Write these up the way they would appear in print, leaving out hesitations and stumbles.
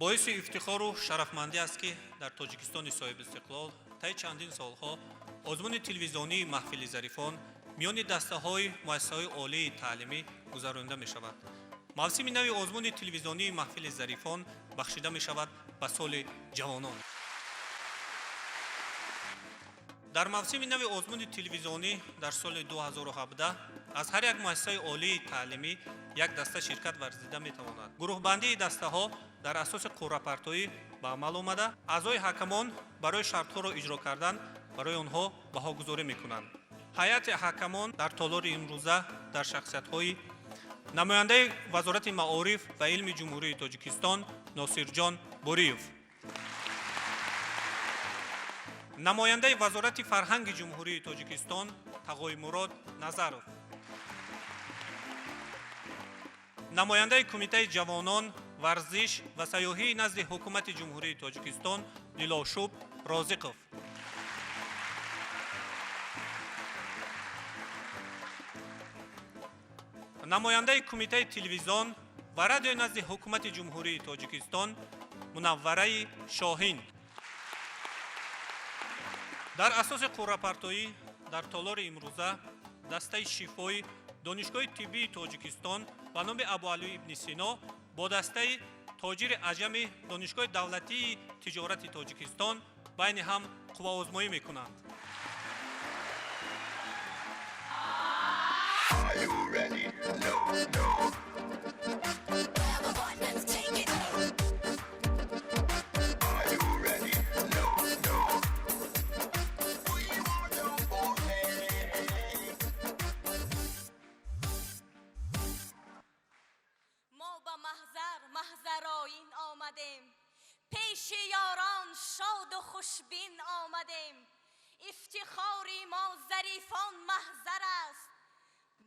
Боиси ифтихору шарафмандӣ аст, ки дар Тоҷикистони соҳибистиқлол таи чандин солҳо озмуни телевизионии «Маҳфили зарифон» миёни дастаҳои муассисаҳои олии таълимӣ гузаронида мешавад. Мавсими нави озмуни телевизионии «Маҳфили зарифон» бахшида мешавад ба соли ҷавонон. Дар мавсими нави озмуни телевизионӣ дар соли 2017 аз ҳар як муассисаи олии таълимӣ як даста ширкат варзида метавонад. Гурӯҳбандии дастаҳо дар асоси қуръапартоӣ ба амал омада, аъзои ҳакамон барои шартҳоро иҷро кардан барои онҳо баҳогузорӣ мекунанд. Ҳайати ҳакамон дар толори имрӯза дар шахсиятҳои намояндаи Вазорати маориф ва илми Ҷумҳурии Тоҷикистон Носирҷон Бориев, намояндаи Вазорати фарҳанги Ҷумҳурии Тоҷикистон Тағоимурод Назаров, намояндаи Кумитаи ҷавонон, варзиш ва сайёҳии назди Ҳукумати Ҷумҳурии Тоҷикистон Дилошуб Розиқов, намояндаи Кумитаи телевизион ва радиои назди Ҳукумати Ҷумҳурии Тоҷикистон Мунаввараи Шоҳин. Дар асоси қуръапартоӣ дар толори имрӯза дастаи Шифои Донишгоҳи тиббии Тоҷикистон ба номи Абуалӣ ибни Сино бо дастаи Тоҷири Аҷами Донишгоҳи давлатии тиҷорати Тоҷикистон байни ҳам қувваозмоӣ мекунанд. Are you ready? No, no. Let's take it. Are you ready? No, no. We are the forehead. Мо ба маҳзар маҳзароин омадем, пеши ёрон шоду хушбин омадем. Ифтихори мо зарифон маҳзар аст,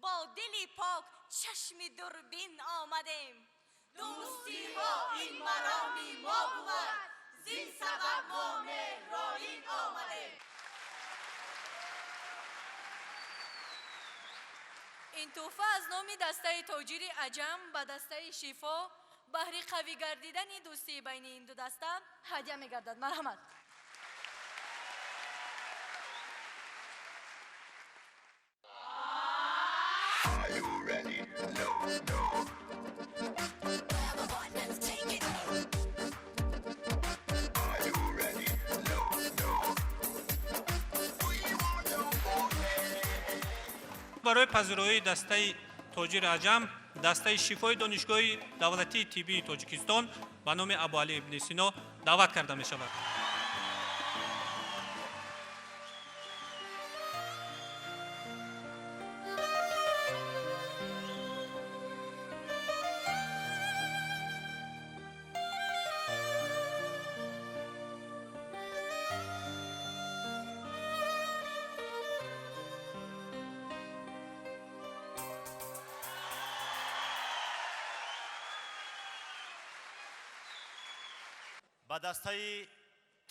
бо дили пок чашми дурбин омадем. Дӯстиҳо ин мароми мо бувад, зин сабаб мо меҳроин омадем. Ин тӯҳфа аз номи дастаи Тоҷири Аҷам ба дастаи Шифо баҳри қавӣ гардидани дӯстии байни ин ду даста ҳадя мегардад. Марҳамат. Are you ready? No, no. Let's take it. Are you ready? No, no. We are the forehead. Барои пазироии дастаи Тоҷири Аҷам дастаи Шифои Донишгоҳи давлатии тиббии Тоҷикистон ба номи Абуалӣ ибни Сино даъват карда мешавад. Ба дастаи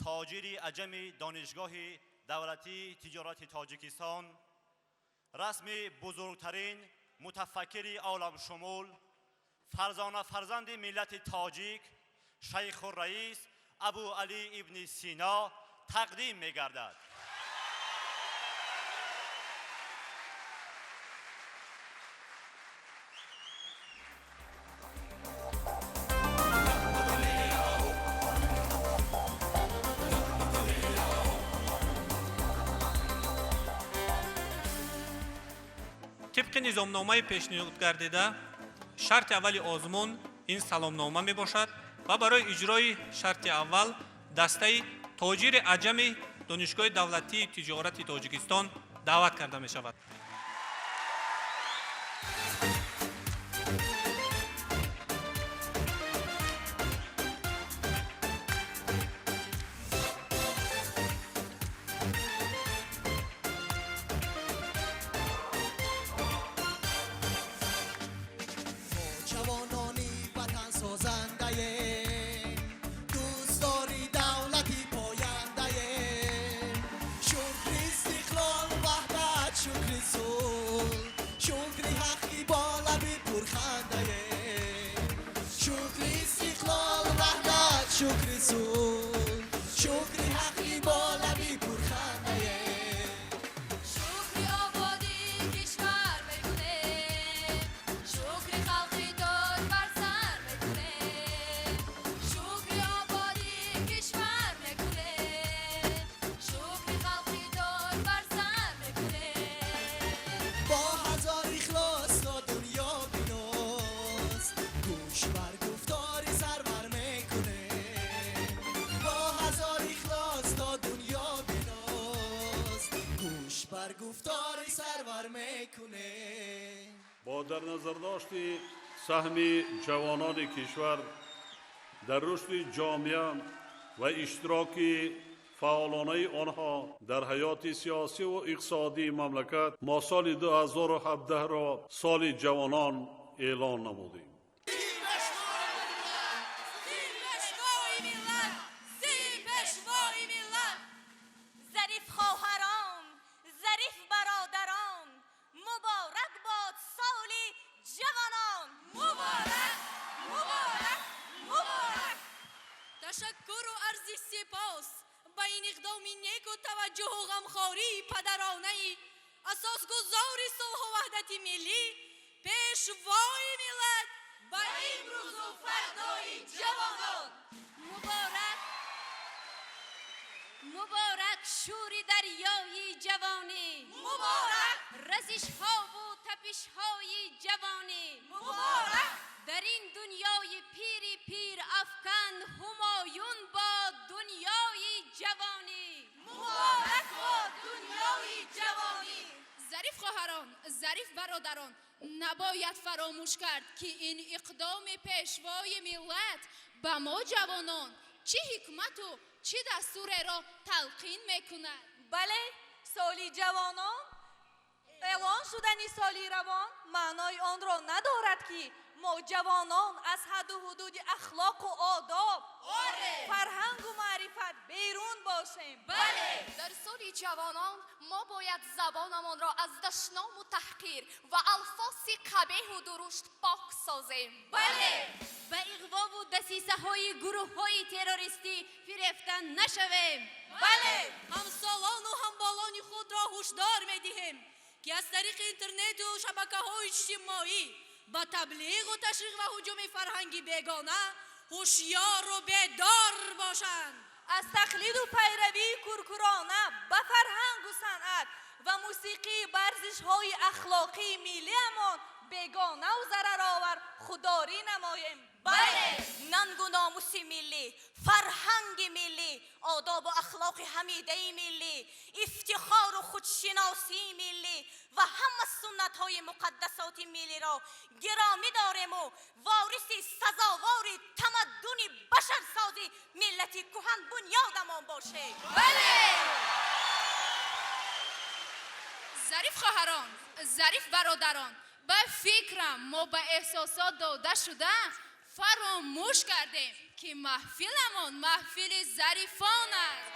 Тоҷири Аҷами Донишгоҳи давлатии тиҷорати Тоҷикистон расми бузургтарин мутафаккири оламшумул, фарзона фарзанди миллати тоҷик, шайхурраис Абу Алӣ ибни Сино тақдим мегардад. Тибқи низомномаи пешниҳод гардида, шарти аввали озмун ин саломнома мебошад ва барои иҷрои шарти аввал дастаи Тоҷири Аҷами Донишгоҳи давлатии тиҷорати Тоҷикистон даъват карда мешавад. Мо ҷавонони ватансозандаем, дӯстдори давлати пояндаем. Шукри истиқлол, ваҳдат, шукри. Шукри сулҳ, шукри ҳаққи бо лаби пурхандае. Шукри ободии кишвар мекунем, шукри халқи тоҷ бар сар мекунем, шукри ободии кишвар мекунем, шукри халқи тоҷ бар сар мекунем. Бо ҳазор ихлос то дунё биност, гӯш бар гуфтори сарвар мекунем. Бо ҳазор ихлос то дунё биност, гӯш бар гуфтори сарвар мекунем. Бо дар назардошти саҳми ҷавонони кишвар дар рушди ҷомеа ва иштироки фаъолонаи онҳо дар ҳаёти сиёсиву иқтисодии мамлакат мо соли 2017-ро соли ҷавонон эълон намудем. Пешвои миллат, зи пешвои миллат! Зариф хоҳарон, зариф бародарон, муборак бод соли ҷавонон! Муборак, муборак, муборак! Ташаккуру арзи сипос ба ин иқдоми неку таваҷҷӯҳу ғамхории падаронаи асосгузори сулҳу ваҳдати миллӣ, пешвои миллат, ба имрӯзу фардои ҷавонон. Муборак, муборак шӯри дарёи ҷавонӣ! Муборак! Разишҳову тапишҳои ҷавонӣ! Муборак! Дар ин дунёи пири пир афкан ҳумоюн бод дунёи ҷавонӣ! Муборак бод дунёи ҷавонӣ! Зариф хоҳарон, зариф бародарон, набояд фаромӯш кард, ки ин иқдоми пешвои миллат ба мо ҷавонон чӣ ҳикмату чӣ дастуреро талқин мекунад. Бале, соли ҷавонон эълон шудани соли равон маънои онро надорад, ки мо ҷавонон аз ҳадду ҳудуди ахлоқу одоб, фарҳангу маърифат берун бошем. Бале. Дар соли ҷавонон мо бояд забонамонро аз дашному таҳқир ва алфоси қабеҳу дурушт пок созем. Бале, ба иғвову дасисаҳои гурӯҳҳои террористӣ фирефта нашавем. Бале, ҳамсолону ҳамболони худро ҳушдор медиҳем, ки аз тариқи интернету шабакаҳои иҷтимоӣ ба таблиғу ташвиқ ва ҳуҷуми фарҳанги бегона ҳушёру бедор бошанд. Аз тақлиду пайравии куркурона ба фарҳангу санъат ва мусиқии варзишҳои ахлоқии миллиамон бегонаву зараровар худдорӣ намоем. Бале, нангу номуси миллӣ, фарҳанги миллӣ, одобу ахлоқи ҳамидаи миллӣ, ифтихору худшиносии миллӣ ва ҳама суннатҳои муқаддасоти миллиро гиромӣ дорему вориси сазовори тамаддуни башарсози миллати кӯҳанбунёдамон бошем. Бале. Зариф хоҳарон, зариф бародарон, ба фикрам, мо ба эҳсосот дода шуда фаромӯш кардем, ки маҳфиламон маҳфили зарифон аст.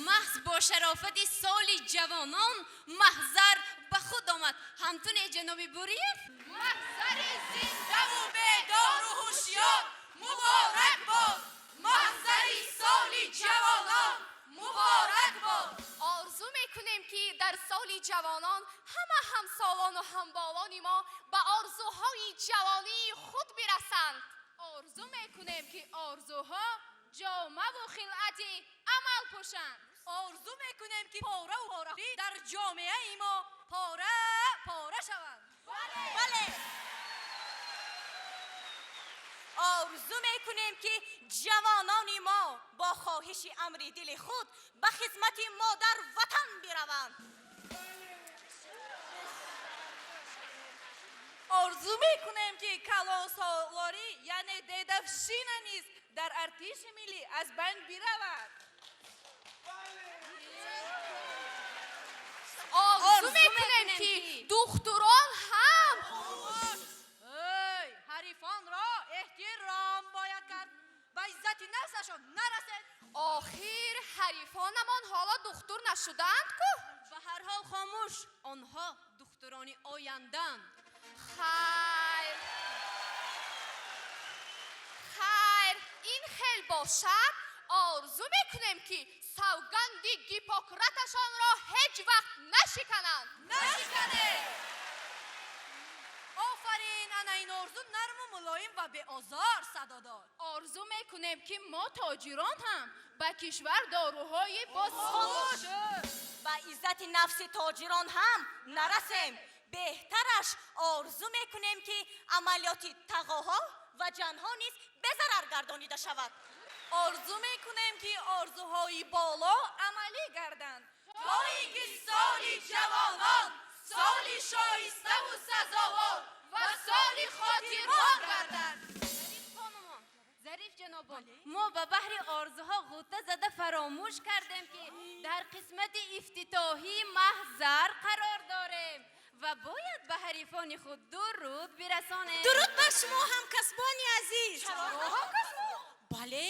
Маҳз бо шарофати соли ҷавонон маҳзар ба худ омад. Ҳамтуне, ҷаноби Буриев? Маҳзари зиндаву бедору ҳушёр муборак бод! Маҳзари соли ҷавонон муборак бод! Орзу мекунем, ки дар соли ҷавонон ҳама ҳамсолону ҳамболони мо ба орзуҳои ҷавонии худ бирасанд. Орзу мекунем, ки орзуҳо ҷомаву хилъати амал пӯшанд. Орзу мекунем, ки пораву пораӣ дар ҷомеаи мо пора пора шаванд. Бале, орзу мекунем, ки ҷавонони мо бо хоҳиши амри дили худ ба хизмати модар ватан бираванд. Орзу мекунем, ки калонсолорӣ, яъне дедовщина низ дар артиши миллӣ аз байн биравад. Орзу мекунем, ки духтурон ҳам Эй, ҳарифонро эҳтиром бояд кард, ба иззати нафсашон нарасед. Охир ҳарифонамон ҳоло духтур нашудаанд ку. Ба ҳар ҳол, хомӯш, онҳо духтурони ояндаанд. Хайр, хайр. ин хел бошад, орзу мекунем, ки савганди Гиппократашонро ҳеҷ вақт нашикананд. Нашиканед! Офарин, ана ин орзу нарму мулоим ва беозор садо дод. Орзу мекунем, ки мо тоҷирон ҳам ба кишвар доруҳои Хуш! Ба иззати нафси тоҷирон ҳам нарасем. Беҳтараш орзу мекунем, ки амалиёти тағоҳо ва ҷанҳо низ безарар гардонида шавад. Орзу мекунем, ки орзуҳои боло амалӣ гарданд, то ин ки соли ҷавонон соли шоиставу сазовор ва соли хотирмон гардад. Зариф ҷанобон, мо ба баҳри орзуҳо ғӯта зада фаромӯш кардем, ки дар қисмати ифтитоҳии маҳзар қарор дорем ва бояд ба ҳарифони худ дуруд бирасонем. Дуруд бар шумо, ҳамкасбони азиз! Бале,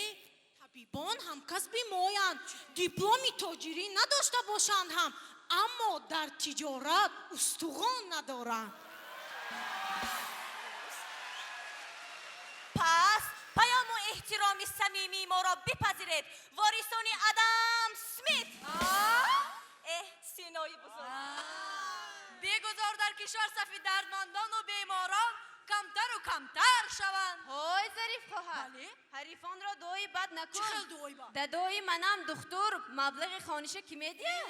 табибон ҳамкасби моянд. Дипломи тоҷирӣ надошта бошанд ҳам, аммо дар тиҷорат устухон надоранд. Пас паёму эҳтироми самимии моро бипазиред, ворисони Адам Смит, эҳ, Синои бузург. Бигузор дар кишвар сафи дардмандону беморон камтару камтар шаванд. Ҳой, Зариф хоҳар, ҳарифонро дуои бад накун. Чӣ хел дуои бад? Дадои манам духтур, маблағи хониша кӣ медиҳад?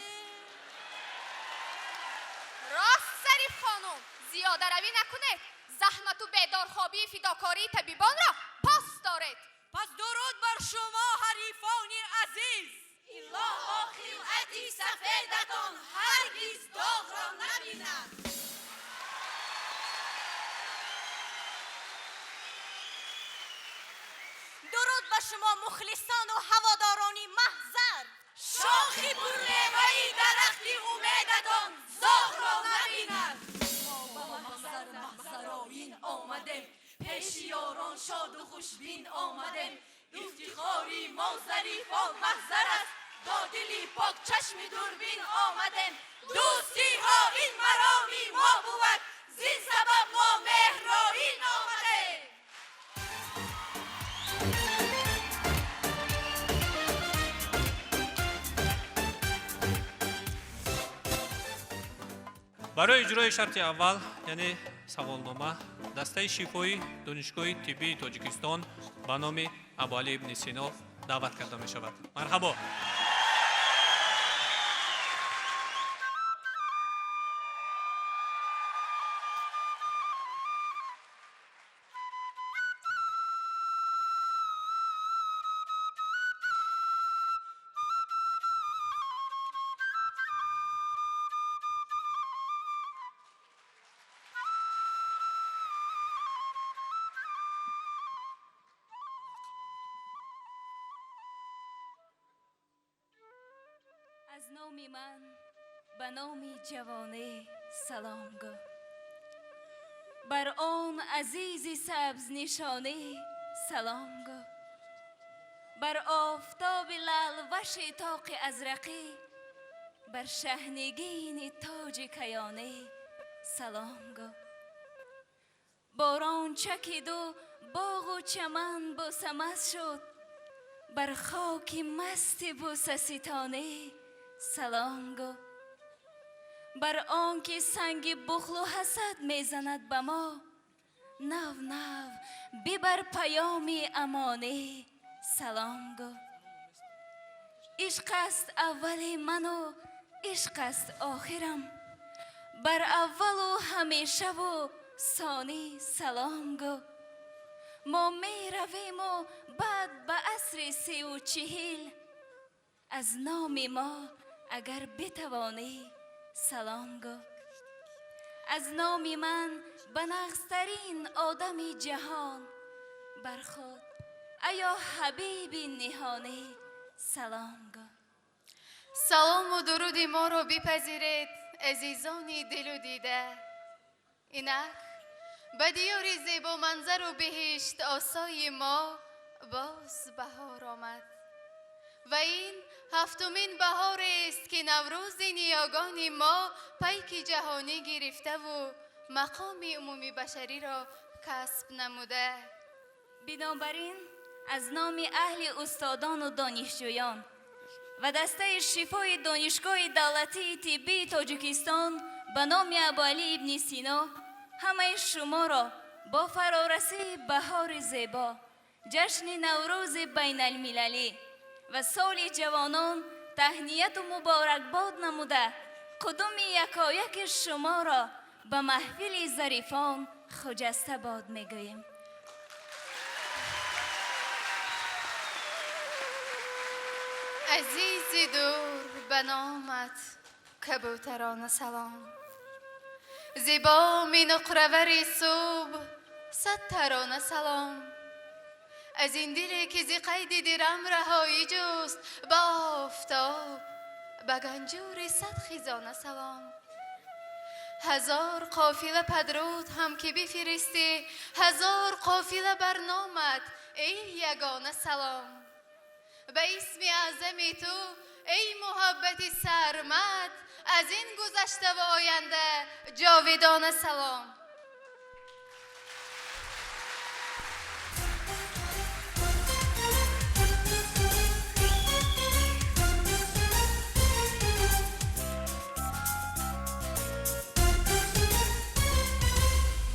Рост, Зариф хонум, зиёдаравӣ накунед. Заҳмату бедорхобии фидокории табибонро пос доред. Пас дуруд бар шумо, ҳарифони азиз! Илоҳо, хилъати сафедатон ҳаргиз доғро набинад. Дуруд ба шумо, мухлисону ҳаводорони маҳзар! Шохи пурмеваи дарахти умедатон зоғро набинад. Мо ба маҳзар маҳзароин омадем, пеши ёрон шоду хушбин омадем. Ифтихори мо зарифон маҳзар аст, бо дили пок, чашми дурбин омадем. Дӯстиҳо ин мароми мо бувад, зин сабаб мо меҳроин омадем. Барои иҷрои шарти аввал, яъне саволнома, дастаи шифоӣ Донишгоҳи тиббии Тоҷикистон ба номи Абуалӣ ибни Сино даъват карда мешавад. Марҳабо! Аз номи ман ба номи ҷавонӣ салом гӯ, бар он азизи сабзнишонӣ салом гӯ, бар офтоби лаълваши тоқи азрақӣ, бар шаҳнигини тоҷи каёнӣ салом гӯ. Борон чакиду боғу чаман бӯсамаст шуд, бар хоки масти бӯсаситонӣ салом гӯ. Бар он ки санги бухлу ҳасад мезанад ба мо, нав нав бибар паёми амонӣ салом гӯ. Ишқ аст аввали ману ишқ аст охирам, бар аввалу ҳамешаву сонӣ салом гӯ. Мо меравему баъд ба асри 40, аз номи мо агар битавонӣ салом гӯ. Аз номи ман ба нағзтарин одами ҷаҳон, бар худ аё ҳабиби ниҳонӣ салом гӯ. Салому дуруди моро бипазиред, азизони дилу дида. Инак ба диёри зебоманзару биҳишт осои мо боз баҳор омад ва ин ҳафтумин баҳорест, ки Наврӯзи ниёгони мо пайки ҷаҳонӣ гирифтаву мақоми умумибашариро касб намуда. Бинобар ин, Аз номи аҳли устодону донишҷӯён ва дастаи шифои Донишгоҳи давлатии тиббии Тоҷикистон ба номи Абуалӣ ибни Сино ҳамаи шуморо бо фарорасии баҳори зебо, ҷашни Наврӯзи байналмилалӣ ва соли ҷавонон таҳнияту муборакбод намуда, қудуми якояки шуморо ба маҳфили зарифон хуҷастабод мегӯем. Азизи дур, ба номат кабӯтарона салом, зебоми нуқравари субҳ сад тарона салом. Аз ин диле ки зи қайди дирам раҳоӣ ҷуст, ба офтоб, ба ганҷури сад хизона салом. Ҳазор қофила падруд ҳам ки бифиристӣ, ҳазор қофила бар номат, эй ягона, салом. Ба исми аъзами ту, эй муҳаббати сармад, аз ин гузаштаву оянда ҷовидона салом.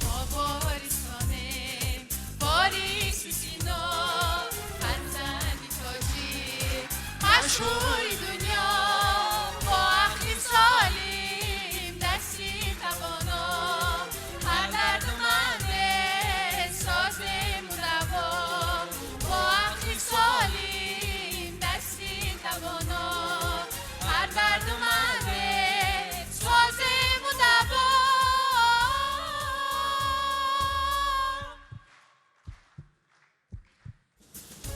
Мо ворисонем вориси Сино, фарзанди тоҷик, машҳури дунё, бо ақли солим, дасти тавоно, ҳар дардуманде созему даво, бо ақли солим, дасти тавоно, ҳар дардуманде созему даво.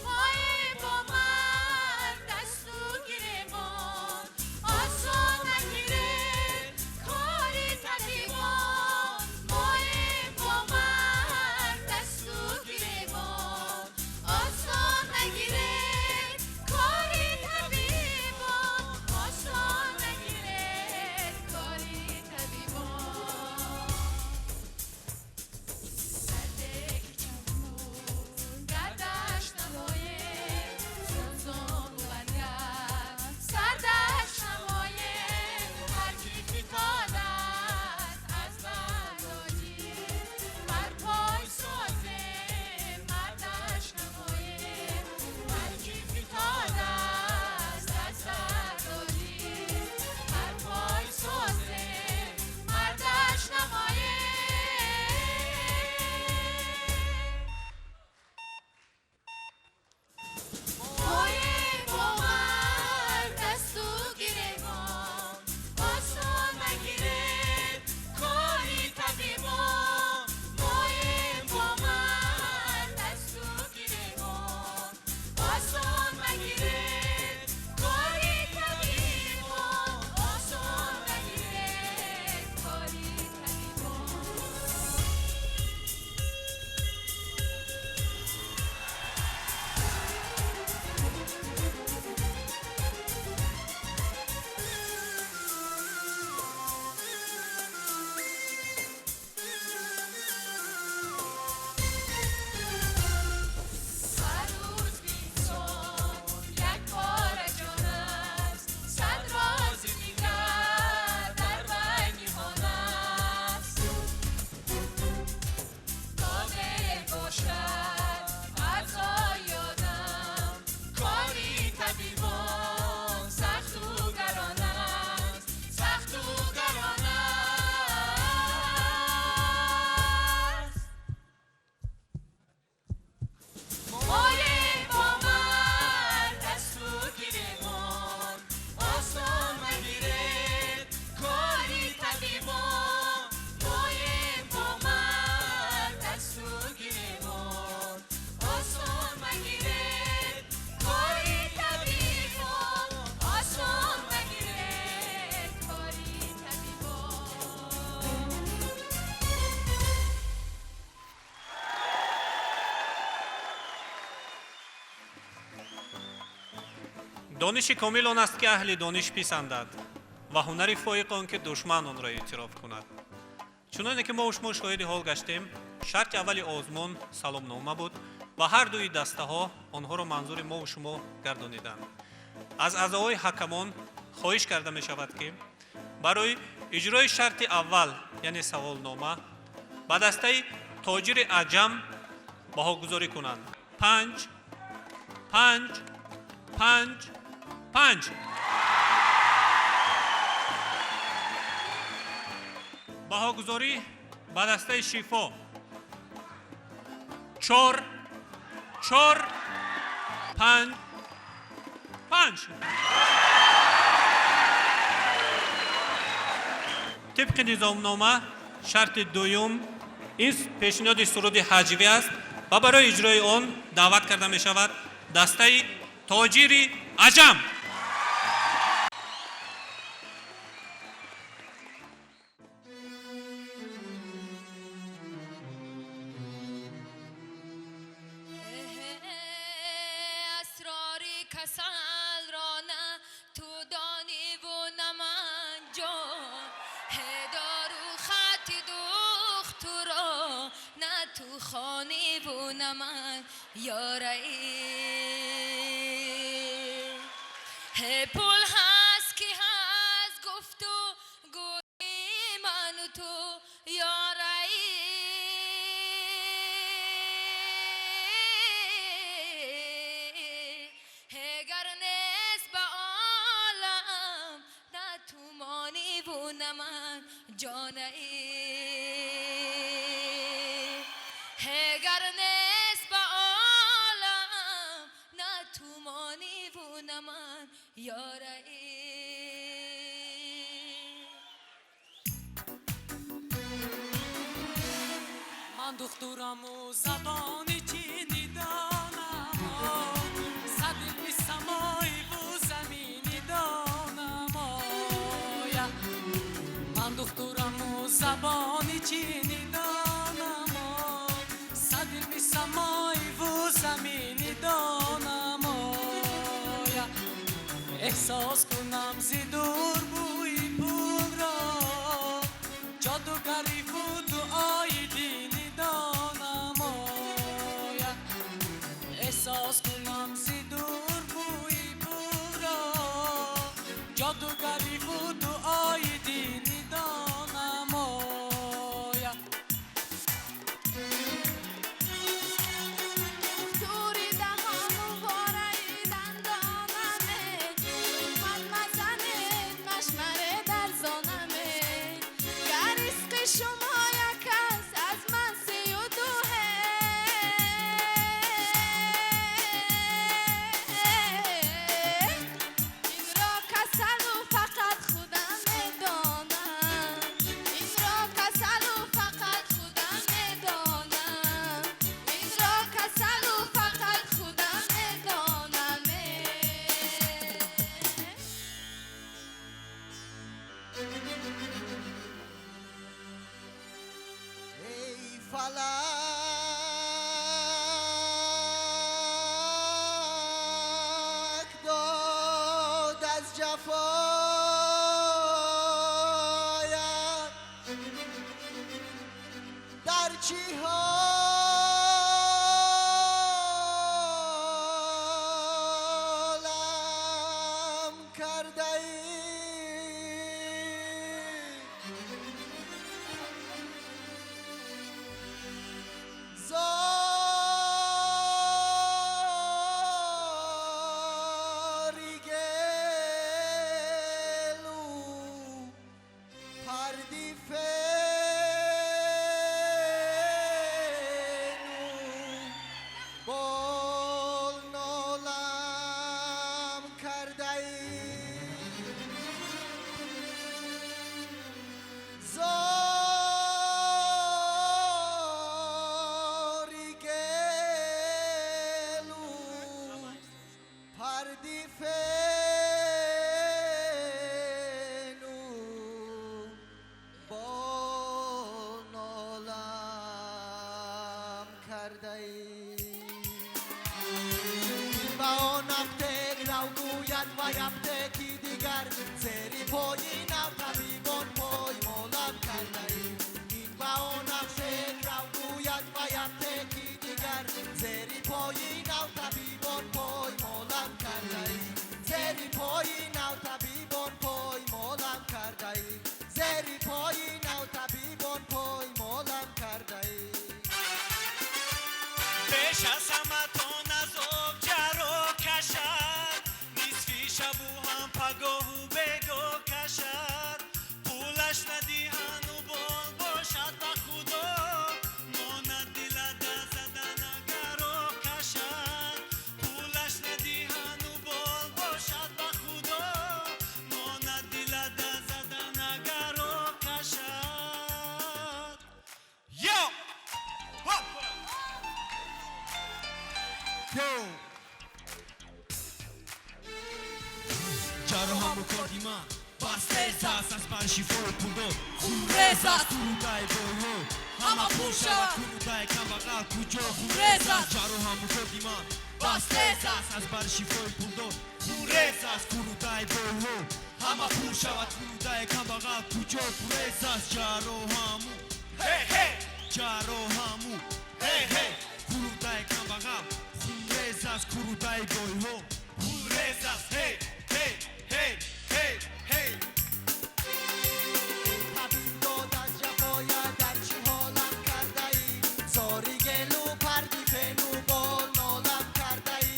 Моем бо ман дасту гиребон, осон нагиред кори табибон. Моем бо ман дасту гиребон, осон нагиред кори табибон, осон нагиред кори табибон. Сарде ки чун гардаш намоем, сӯзону баргар сардаш намоем. Ҳар ки фитодааст аз бардоҷӣ, бар пой созем, мардаш намоем. Ҳар ки фитодааст аз бардоҷӣ, бар пой созем, мардаш намоем. Моем бо мар дасту гиребон, осон нагиред кори табибон. Моем бо мар дасту гиребон, осон нагиред кори табибон, осон нагиред кори табибон. Ҳар рӯз инсон як пора ҷон аст, сад рози дигар дар вай ниҳон аст. То меҳр бошад аъзои одам, кори табибон сахту гарон аст, сахту гарон аст. Моем бо мар дасту гиребон, осон нагиред кори табибон. Моем бо мар дасту гиребон, осон нагиред кори табибон, осон нагиред кори табибон. Дониши комил он аст, ки аҳли дониш писандад, ва ҳунари фоиқ он, ки душман онро эътироф кунад. Чуноне ки мо шумо шоҳиди ҳол гаштем, шарти аввали озмун саломнома буд. Ва ҳар дуи дастаҳо онҳоро манзури мову шумо гардониданд. Аз аъзоҳои ҳакамон хоҳиш карда мешавад, ки барои иҷрои шарти аввал, яъне саволнома, ба дастаи тоҷири аҷам баҳогузорӣ кунанд. 5, 5, 5, 5. Баҳогузорӣ ба дастаи Шифо 4, 4, 5, 5. Тибқи низомнома шарти дуюм ин пешниҳоди суруди ҳаҷвӣ аст ва барои иҷрои он даъват карда мешавад дастаи тоҷири аҷам. Асрори касалро на ту дониву на ман ҷон, дору хати духтуро на ту хониву на ман ёраӣ. Пул ҳаст ки ҳаст гуфту гӯи ману ту ёраӣ. Гар нест ба олам на ту мониву на ман ҷонаӣ. Гар нест ба олам на ту мониву на ман ёраӣ. Ман духтураму забони чини донам, сад илми самоиву замини донам. Ман духтураму забони чини донам, сад илми самоиву замини донам. Эҳсос кунам зи дур бӯи пулро, ҷодугариву дуои дини донам. Эҳсос кунам зи дур бӯи пулро, ҷодугариву дуои дини донам. Тури даҳону вораи дандонаме, ман мазанед машмаре дар зонаме. Гар ризқи шумо як аст аз ман 32, инро касалу фақат худам медонам. Инро касалу фақат худам медонам. Инро касалу фақат худам медонам. Эй фалак дод аз ҷафоят, дар чӣ ҳолам кардаӣ? Зори гелу парди Пагоҳу бего кашад, пулаш надиҳану бол бошад, ба Худо монад дилада задан агаро кашад. Пулаш надиҳану бол бошад, ба Худо монад дилада задан агаро кашад. Йо! Хоп! Йо! Ҷарроҳаму корди ман бас тез аст, аз бар шифою пулдор хунрез аст. Курудаи бойҳо ҳама пур шавад, курудаи камбағал куҷо хунрез аст? Ҷарроҳаму корди ман бас тез аст, аз бар шифои пулдор хунрез аст. Курудаи бойҳо ҳама пур шавад, курудаи камбағал куҷо хунрез аст? Ҷарроҳаму ҷарроҳаму курудаи камбағал хунрез аст, курудаи бойҳо хунрез аст. Ҳей, ҳей, ҳей, ҳей, ҳей! Табиб дод аз ҷафоя, дар чӣ ҳолам кардаӣ? Зори гелу парди пену бол нолам кардаӣ.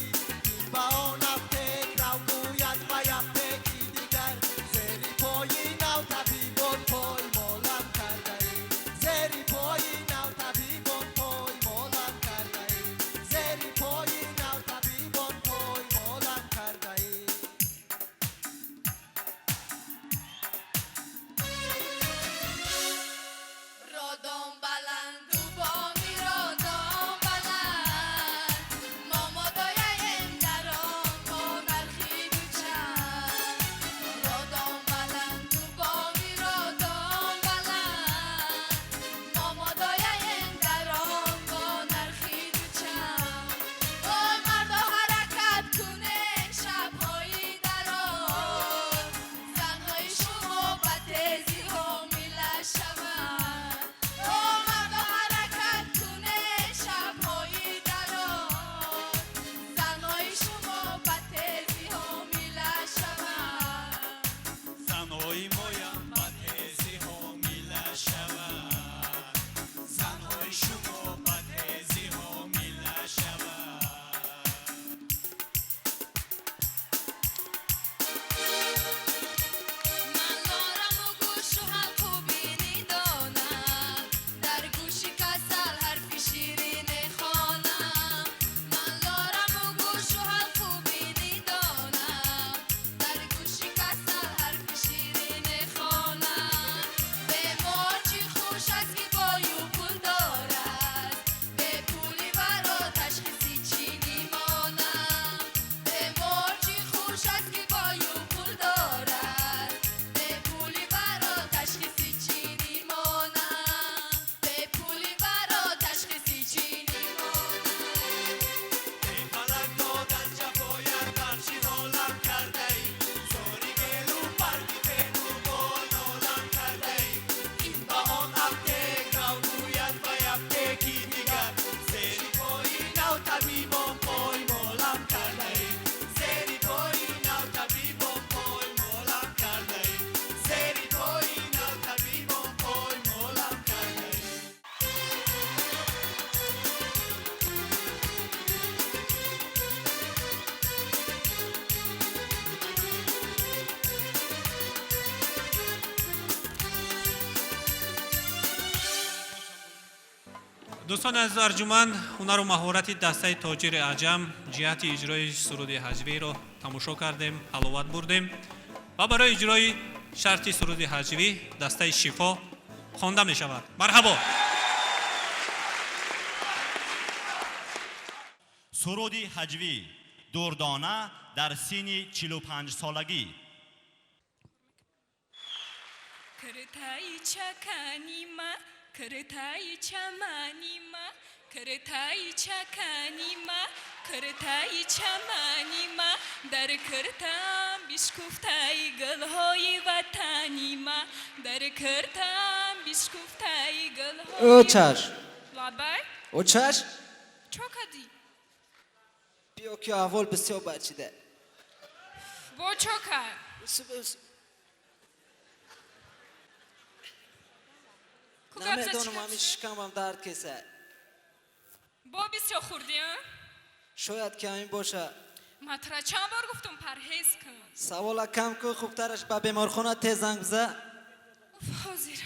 Ин ба он аптек рав гӯяд вай аптеки дигар. Зери пои нав табибон поймолам кардаӣ. Зери пои нав табибон поймолам кардаӣ. Зери пои нав табибон поймолам кардаӣ. Родом баланду боми родом баланд, мо модояем гарон бо нархи дучанд. Родом баланду боми родом баланд, мо модояем гарон бо нархи дучанд. Ой, мардо, ҳаракат кунед шабҳои дароз, занҳои шумо ба тезӣ ҳомила шаванд. О, мардо, ҳаракат кунед шабҳои дароз, занҳои шумо ба тезӣ ҳомила шаванд. Занҳои моям ба тезӣ ҳомила шаванд. Занҳои шумо ба тезӣ ҳомила шаванд. Ман лораму гӯшу ҳалқу бинӣ донам, дар гӯши касал ҳарфи ширине хонам. Ман лораму гӯшу ҳалқу бинӣ донам, дар гӯши касал ҳарфи ширине хонам. Бемор чӣ хуш аст, ки бою пул дорад, бепули варо ташхиси чӣ нимонам. Бемор чӣ хуш аст, ки бою пул дорад, бепули варо ташхиси чӣ нимонам. Бепули варо ташхиси чӣ нимонам. Эй фалак дод аз ҷафоят, бар чӣ ҳолам кардаӣ? Зори гелу парди пену бол нолам кардаӣ. Ин ба он аптек рав гӯяд вай аптеки дигар. Зери пои нав табибон поймолам кардаӣ. Зери пои нав табибон поймолам кардаӣ. Зери пои нав табибон поймолам кардаӣ. Дӯстони азизу арҷуманд, ҳунару маҳорати дастаи тоҷири аҷам ҷиҳати иҷрои суруди ҳаҷвиро тамошо кардем, ҳаловат бурдем ва барои иҷрои шарти суруди ҳаҷвӣ дастаи шифо хонда мешавад. Марҳабо! Суруди ҳаҷвӣ Дурдона дар синни 45-солагӣ. Киртаи чаканима, киртаи чаманима, киртаи чаканима, киртаи чаманима, дар киртам бишкуфтаи гулҳои ватанима, дар киртам бишкуфтаи гулҳои О, чаш! Лабай. О, чаш! Чо кадӣ? Биё, ки аҳвол бисёр бад шида. Бо чо кард? Усу, усу. Ку гап за чӣ Намедонам, гап ҳамин шуд? шикамам дард кеса. Бо бисёр хӯрдӣ, а? Шояд, ки ҳамин боша. Ман тура чанд бор гуфтум, парҳез кун. Савола кам ку, хубтараш ба беморхона тез занг биза. Уф, ҳозир.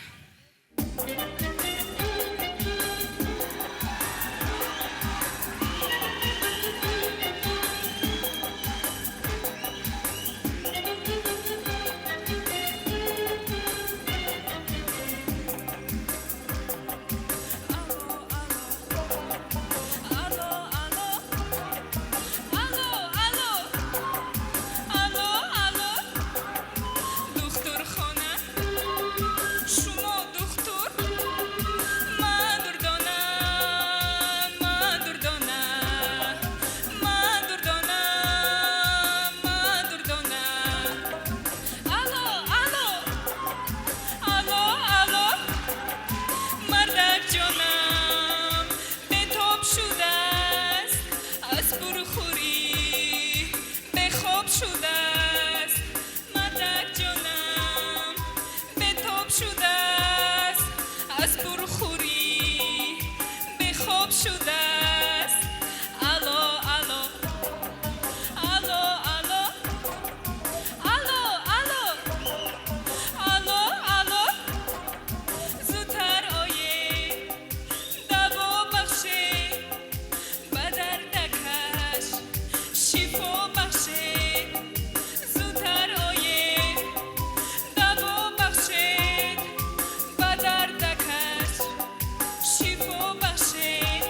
Алло, алло, алло, алло, алло, алло, духтурхона, шумо духтур? Ман Дурдона, ман Дурдона, ман Дурдона, ман Дурдона. Алло, алло, алло, алло, мардак ҷонам бетоб шудааст, аз пурхӯрӣ бехоб шудааст. Мардак ҷонам бетоб шудааст, аз пурхӯрӣ бехоб шудааст. Алло, алло, алло, алло, алло, алло, алло, алло, зудтар оед, даво бахшед, ба дардакаш шифо бахшед. Зудтар оед, даво бахшед, ба дардакаш шифо бахшед.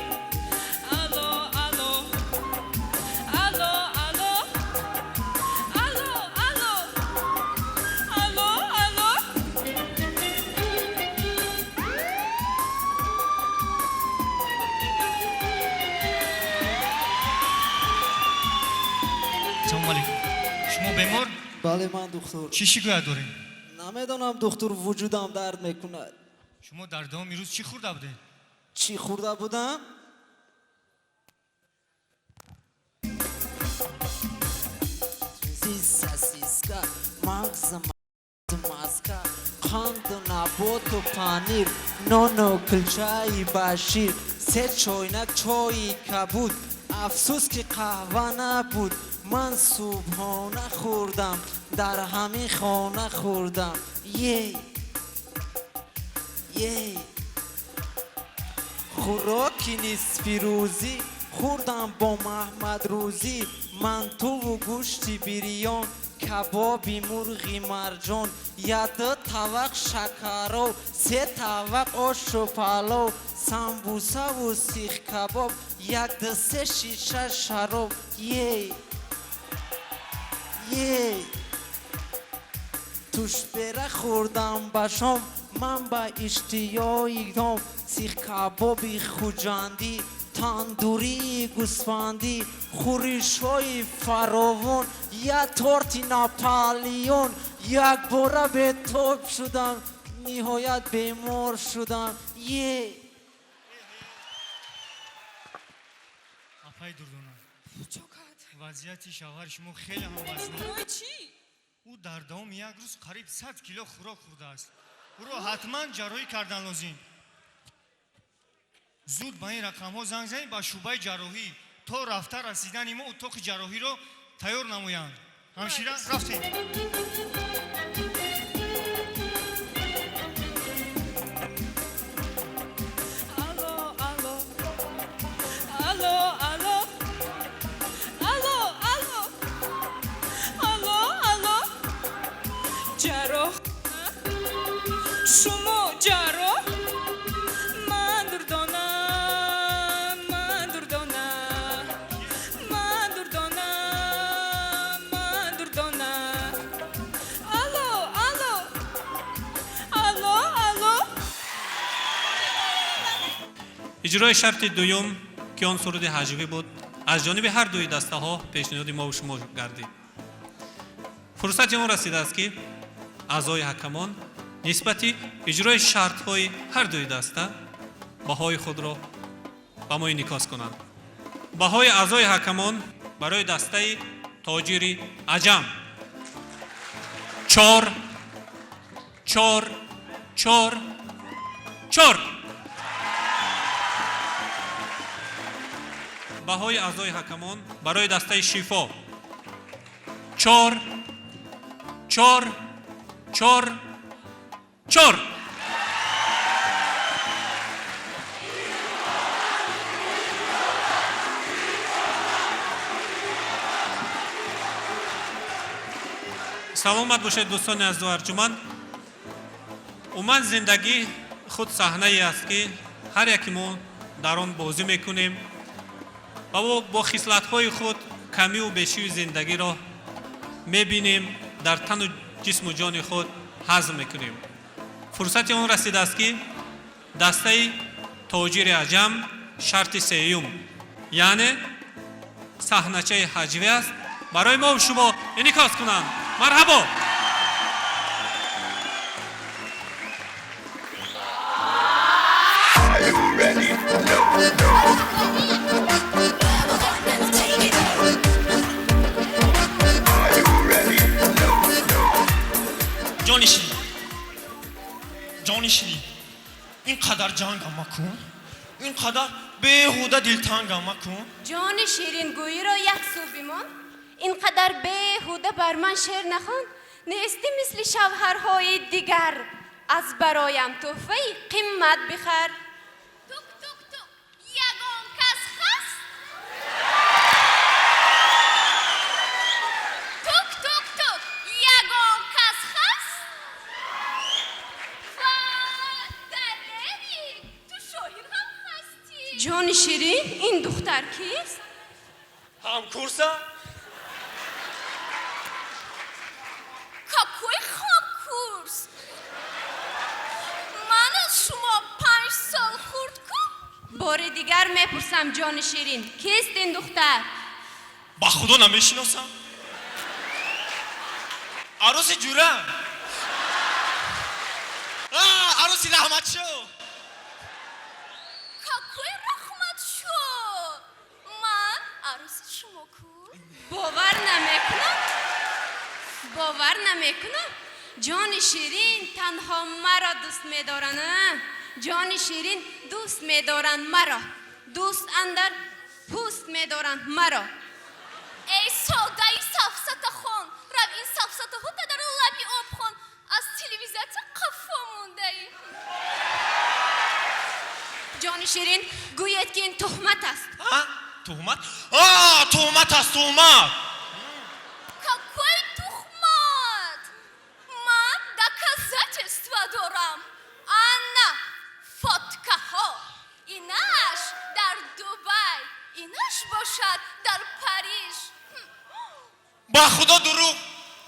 Алло, алло, алло, алло, алло, алло, алло, алло. Салому алейкум, шумо бемор? Бале, ман духтур. Чӣ шикоят доред? Намедонам, духтур, вуҷудам дард мекунад. Шумо дар давоми рӯз чӣ хӯрда будед? Чӣ хӯрда будам? Сосиска, мағз, маска, қанду наботу панир, нону кулчаи башир, се чойнак чои кабуд, афсӯс ки қаҳва набуд. Ман субҳона хӯрдам, дар ҳамин хона хӯрдам. Ей, ей, хӯроки нисфирӯзӣ хӯрдам бо Маҳмадрӯзӣ: мантуву гӯшти бирён, кабоби мурғи марҷон, яду тавақ шакаров, се тавақ ошу палов, самбусаву сихкабоб, якду се шиша шароб. Ей, ей, тушбера хӯрдам ба шом, ман ба иштиёи том, сихкабоби хуҷандӣ, тандурии гӯсфандӣ, хӯришҳои фаровон, як торти Наполеон. Якбора бетоб шудам, ниҳоят бемор шудам. Е. Апаи Дурдона, вазъияти шавҳари шумо хеле ҳам вазнин. Барои чӣ? Ӯ дар давоми як рӯз қариб 100 кило хӯрок хӯрдааст. Ӯро ҳатман ҷарроҳӣ кардан лозим. Зуд ба ин рақамҳо занг занед ба шӯъбаи ҷарроҳӣ, то рафта расидани мо утоқи ҷарроҳиро тайёр намоянд. Ҳамшира, рафтем. Алло, алло, алло, алло, алло, алло, алло, алло, ҷарроҳ, шумо ҷарроҳ? Ман Дурдона, ман Дурдона, ман Дурдона, ман Дурдона. Алло, алло, алло, алло. Иҷрои шарти дуюм, ки он суруди ҳаҷвӣ буд, аз ҷониби ҳар дуи дастаҳо пешниҳоди мову шумо гардид. Фурсати он расидааст, ки аъзои ҳакамон нисбати иҷрои шартҳои ҳар дуи даста баҳои худро ба мо инъикос кунанд. Баҳои аъзои ҳакамон барои дастаи тоҷири аҷам: чор, чор, чор, чор. Баҳои аъзои ҳакамон барои дастаи Шифо: Чор, чор, чор, чор. Саломат бошед, дӯстони азизу арҷуманд. Умуман, зиндагӣ худ саҳнае аст, ки ҳар яке мо дар он бозӣ мекунем ва бо хислатҳои худ камиву бешии зиндагиро мебинем, дар тану ҷисму ҷони худ ҳазм мекунем. Фурсати он расидааст, ки дастаи Тоҷири Аҷам шарти сеюм, яъне саҳначаи ҳаҷвӣ аст, барои мо шумо инъикос кунанд. Марҳабо! Are you ready? No, no. Take it. Are you ready? No, no. Ҷони ширин, ҷони ширин, ин қадар ҷангам макун, ин қадар беҳуда дилтангам макун. Ҷони ширингӯиро як сӯ бимон, ин қадар беҳуда бар ман шеър нахон. Нестӣ мисли шавҳарҳои дигар, аз бароям тӯҳфаи қимат бихар. Тук, тук, тук. Ягон кас ҳаст? Тук, тук, тук. Ягон кас ҳаст? Ва Далери, ту шоир ҳам ҳастӣ. Ҷони ширин, ин духтар кист? Ҳамкурса. Какой ҳамкурс? Ман аз шумо 5 сол хурд ку? Бори дигар мепурсам, ҷони ширин, кист ин духтар? Ба худо, намешиносам. Арӯси ҷура, арӯси Раҳматшо. Какой Раҳматшо? Ман арӯси шумо ку? Бовар намекунам, бовар намекунам. Ҷони ширин танҳо маро дӯст медоранд, а? Ҷони ширин дӯст медоранд маро, дӯст андар пӯст медоранд маро. Эй содаи сафсатахон, рав, ин сафсатаҳо дар лаби об хон. Аз телевизион қафо мондаӣ. Ҷони ширин, гӯед, ки ин туҳмат аст. Туҳмат, туҳмат аст, туҳмат. Какой тухмат? Ман доказательства дорам. Ана фоткаҳо. Инаш дар Дубай, инаш бошад дар Париж. Ба худо, дурӯғ,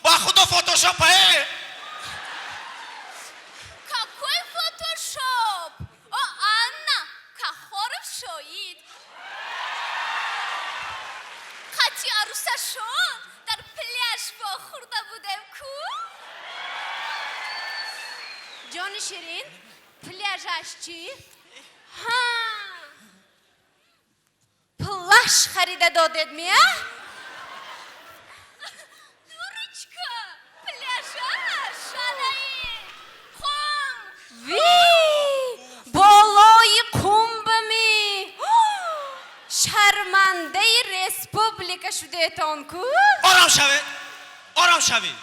ба худо, фотошоп е. Какой фотошоп? О, Анна, Кахоров шоид. Қати арӯсашон дар пляж вохӯрда будем ку? Ҷони ширин, пляжаш чӣ? Ҳа, плаш харида додед мия? Дурочка, пляжаш анаи қум. Ви, болои қумбами? Шармандаи республика шудетон ку! Ором шавед, ором шавед,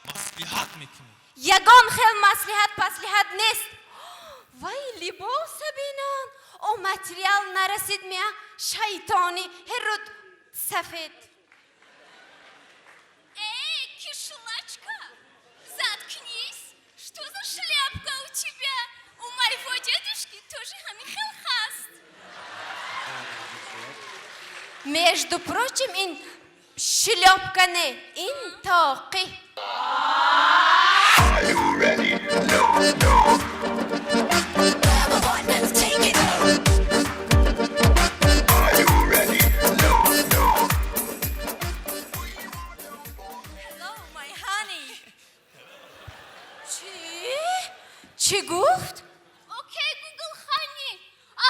маслиҳат мекунем. Ягон хел маслиҳат паслиҳат нест. Вай, либоса бинан! О, материал нарасид мия? Шайтони ҳеруд сафед. Эй, кишлачка, заткнись! Что за шляпка у тебя? У моего дедушки тоже ҳамин хел ҳаст. Между прочим, ин шлёпка не, ин тоқӣ. Are you ready? No, no. Take it. Are you ready? No, no. Hello, my honey. Чӣ чӣ гуфт? Окей, Google, honey.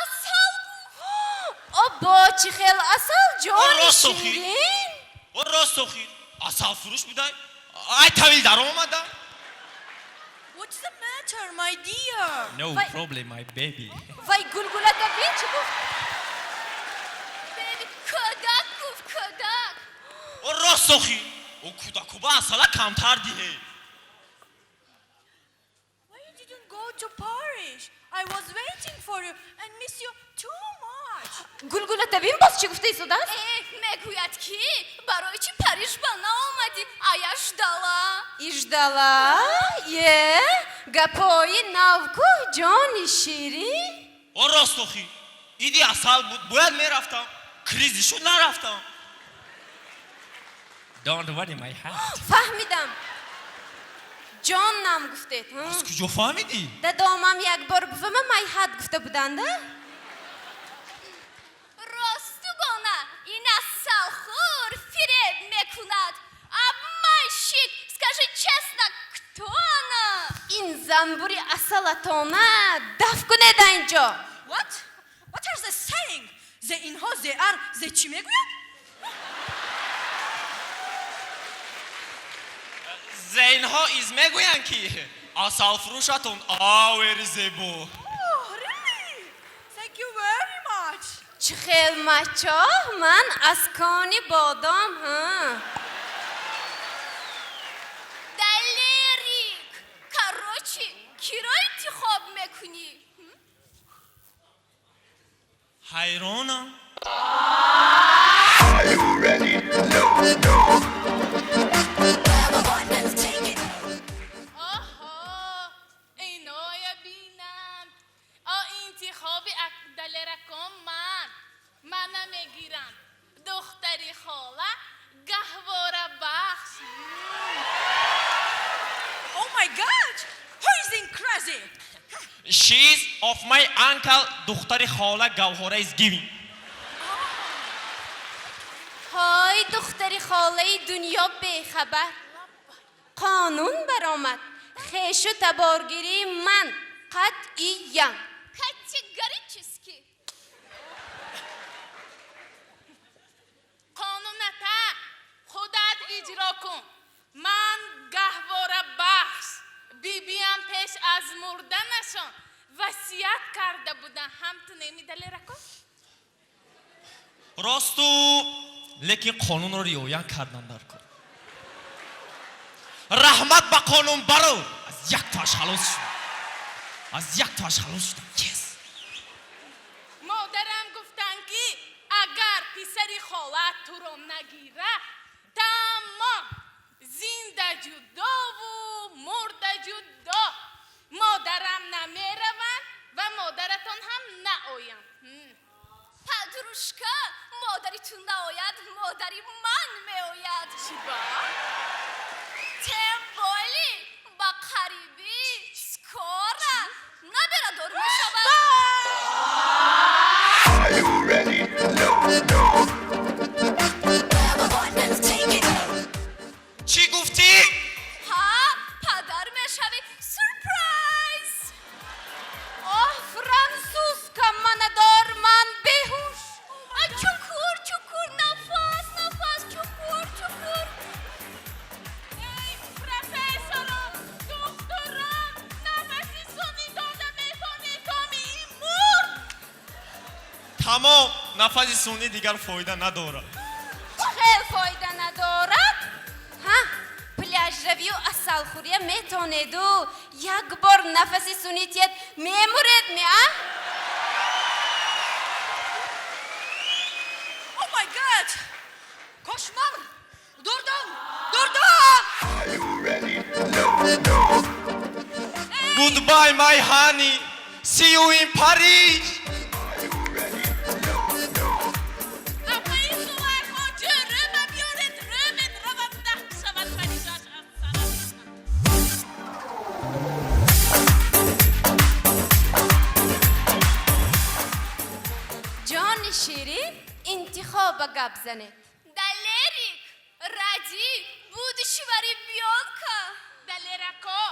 Асал гуфт. О, бо чӣ хел асал, ҷони Рост охир. ширин? О, рост охир, асал фурӯш будай, ай тавил даромада. What's the matter, my dear? No Вай- problem, my baby. Вай, гулгулака бин, чӣ гуфт? Baby, кӯдак гуфт, кӯдак. О, рост охир. О кӯдакуба асала камтар диҳе. Why you didn't go to Paris? I was waiting for you and miss you too much. Гулгулата бин, боз чӣ гуфта истодааст? Э, мегӯяд, ки барои чӣ Париж ба наомадӣ, а я ждала. И ждала? Е, гапои навку, ҷони ширин. О, рост, охи. Иди асал буд, бояд мерафтам. Кризис шуд, нарафтам. Don't worry, my heart. Фаҳмидам, ҷонам гуфтед. Аз куҷо фаҳмидӣ? Дадомам як бор бувама my heart гуфта буданда. Ростугона, ин асалхӯр фиреб мекунад. Обманщик! Скажи честно, кто она? Ин занбури асалатона даф кунед инҷо. What? What are they saying? Зе инҳо зе ар зе чӣ мегӯяд? Зе инҳо из мегӯянд, ки асалфурӯшатон авери зебо. Oh, really? Thank you very much. Чӣ хел мачоҳ, ман аз кони бодом, ҳа. Далерик, короче, киро интихоб мекунӣ? Ҳайронам. Are you ready? No, no. Оҳо, иноя бинам. О, интихоби далеракон ман. Мана мегирам. Духтари хола гаҳвора бахш. Oh my God! Who is in crazy? She's of my uncle. Духтари хола Гавҳора is giving. Ҳой, духтари холаи дунё бехабар, қонун баромад, хешу таборгирии ман қатъиян. Категорически. Қонуната худат иҷро кун. Ман гаҳвора бахш. Бибиам пеш аз мурданашон васият карда буданд. Ҳам ту неми, Далерако? Росту, лекин қонунро риоя кардан дар кор. Раҳмат ба қонун, барор, аз як тоаш халос шудам, аз як тоаш халос шудам, yes. Модарам гуфтанд, ки агар писари холаат туро нагирад, тамом, зинда ҷудову мурда ҷудо. Модарам намераванд ва модаратон ҳам наоянд. Подружка, модари ту наояд, модари ман меояд. Чиба? Тем более ба қарибӣ, скоро набирадор мешавад. Are you ready? No, no. Чӣ гуфтӣ? Ҳа, падар мешавӣ, сюрприз! Оҳ, французка, манадор, ман беҳуш. А, чукур, чукур, нафас, нафас, чукур, чукур. Эй, профессорон, духтурон, нафаси сунъӣ дода метонед, ин мурд. Тамом, нафаси сунъӣ дигар фоида надорад. Хел фоида надорад? Ҳа, пляжравию асалхӯрия метонеду як бор нафаси сунъӣ тият, мемуред ми, а? Oh my God! Кошмар! Дурдом! Дурдом! Are you ready? No, no. Goodbye, my honey, see you in Paris. Апаи Зулайхо, ҷӯрӯма биёред, рӯмен равад, нақ шавад парижаш аз сарам. Ҷони ширин, интихоба гап занед. Далерик, ради будущего ребенка. Далерако,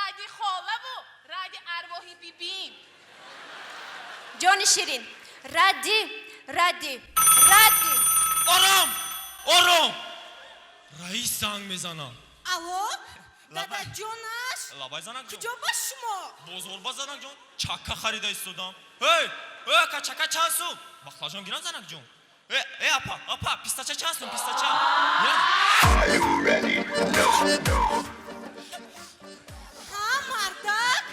ради холаву ради арвоҳи бибим. Ҷони ширин, ради, ради, ради. Ором, ором, раис занг мезанад. Алло, дадаҷонаш. Лабай, занак ҷон. Куҷо ба шумо? Бозор ба, занак ҷон, чакка харида истодам. Эй, эй, ака, чакка чанд сум? Бахлажон гирам, занак ҷон. Э, апа, апа, пистача чанд сум, пистача? Ҳа, мардак,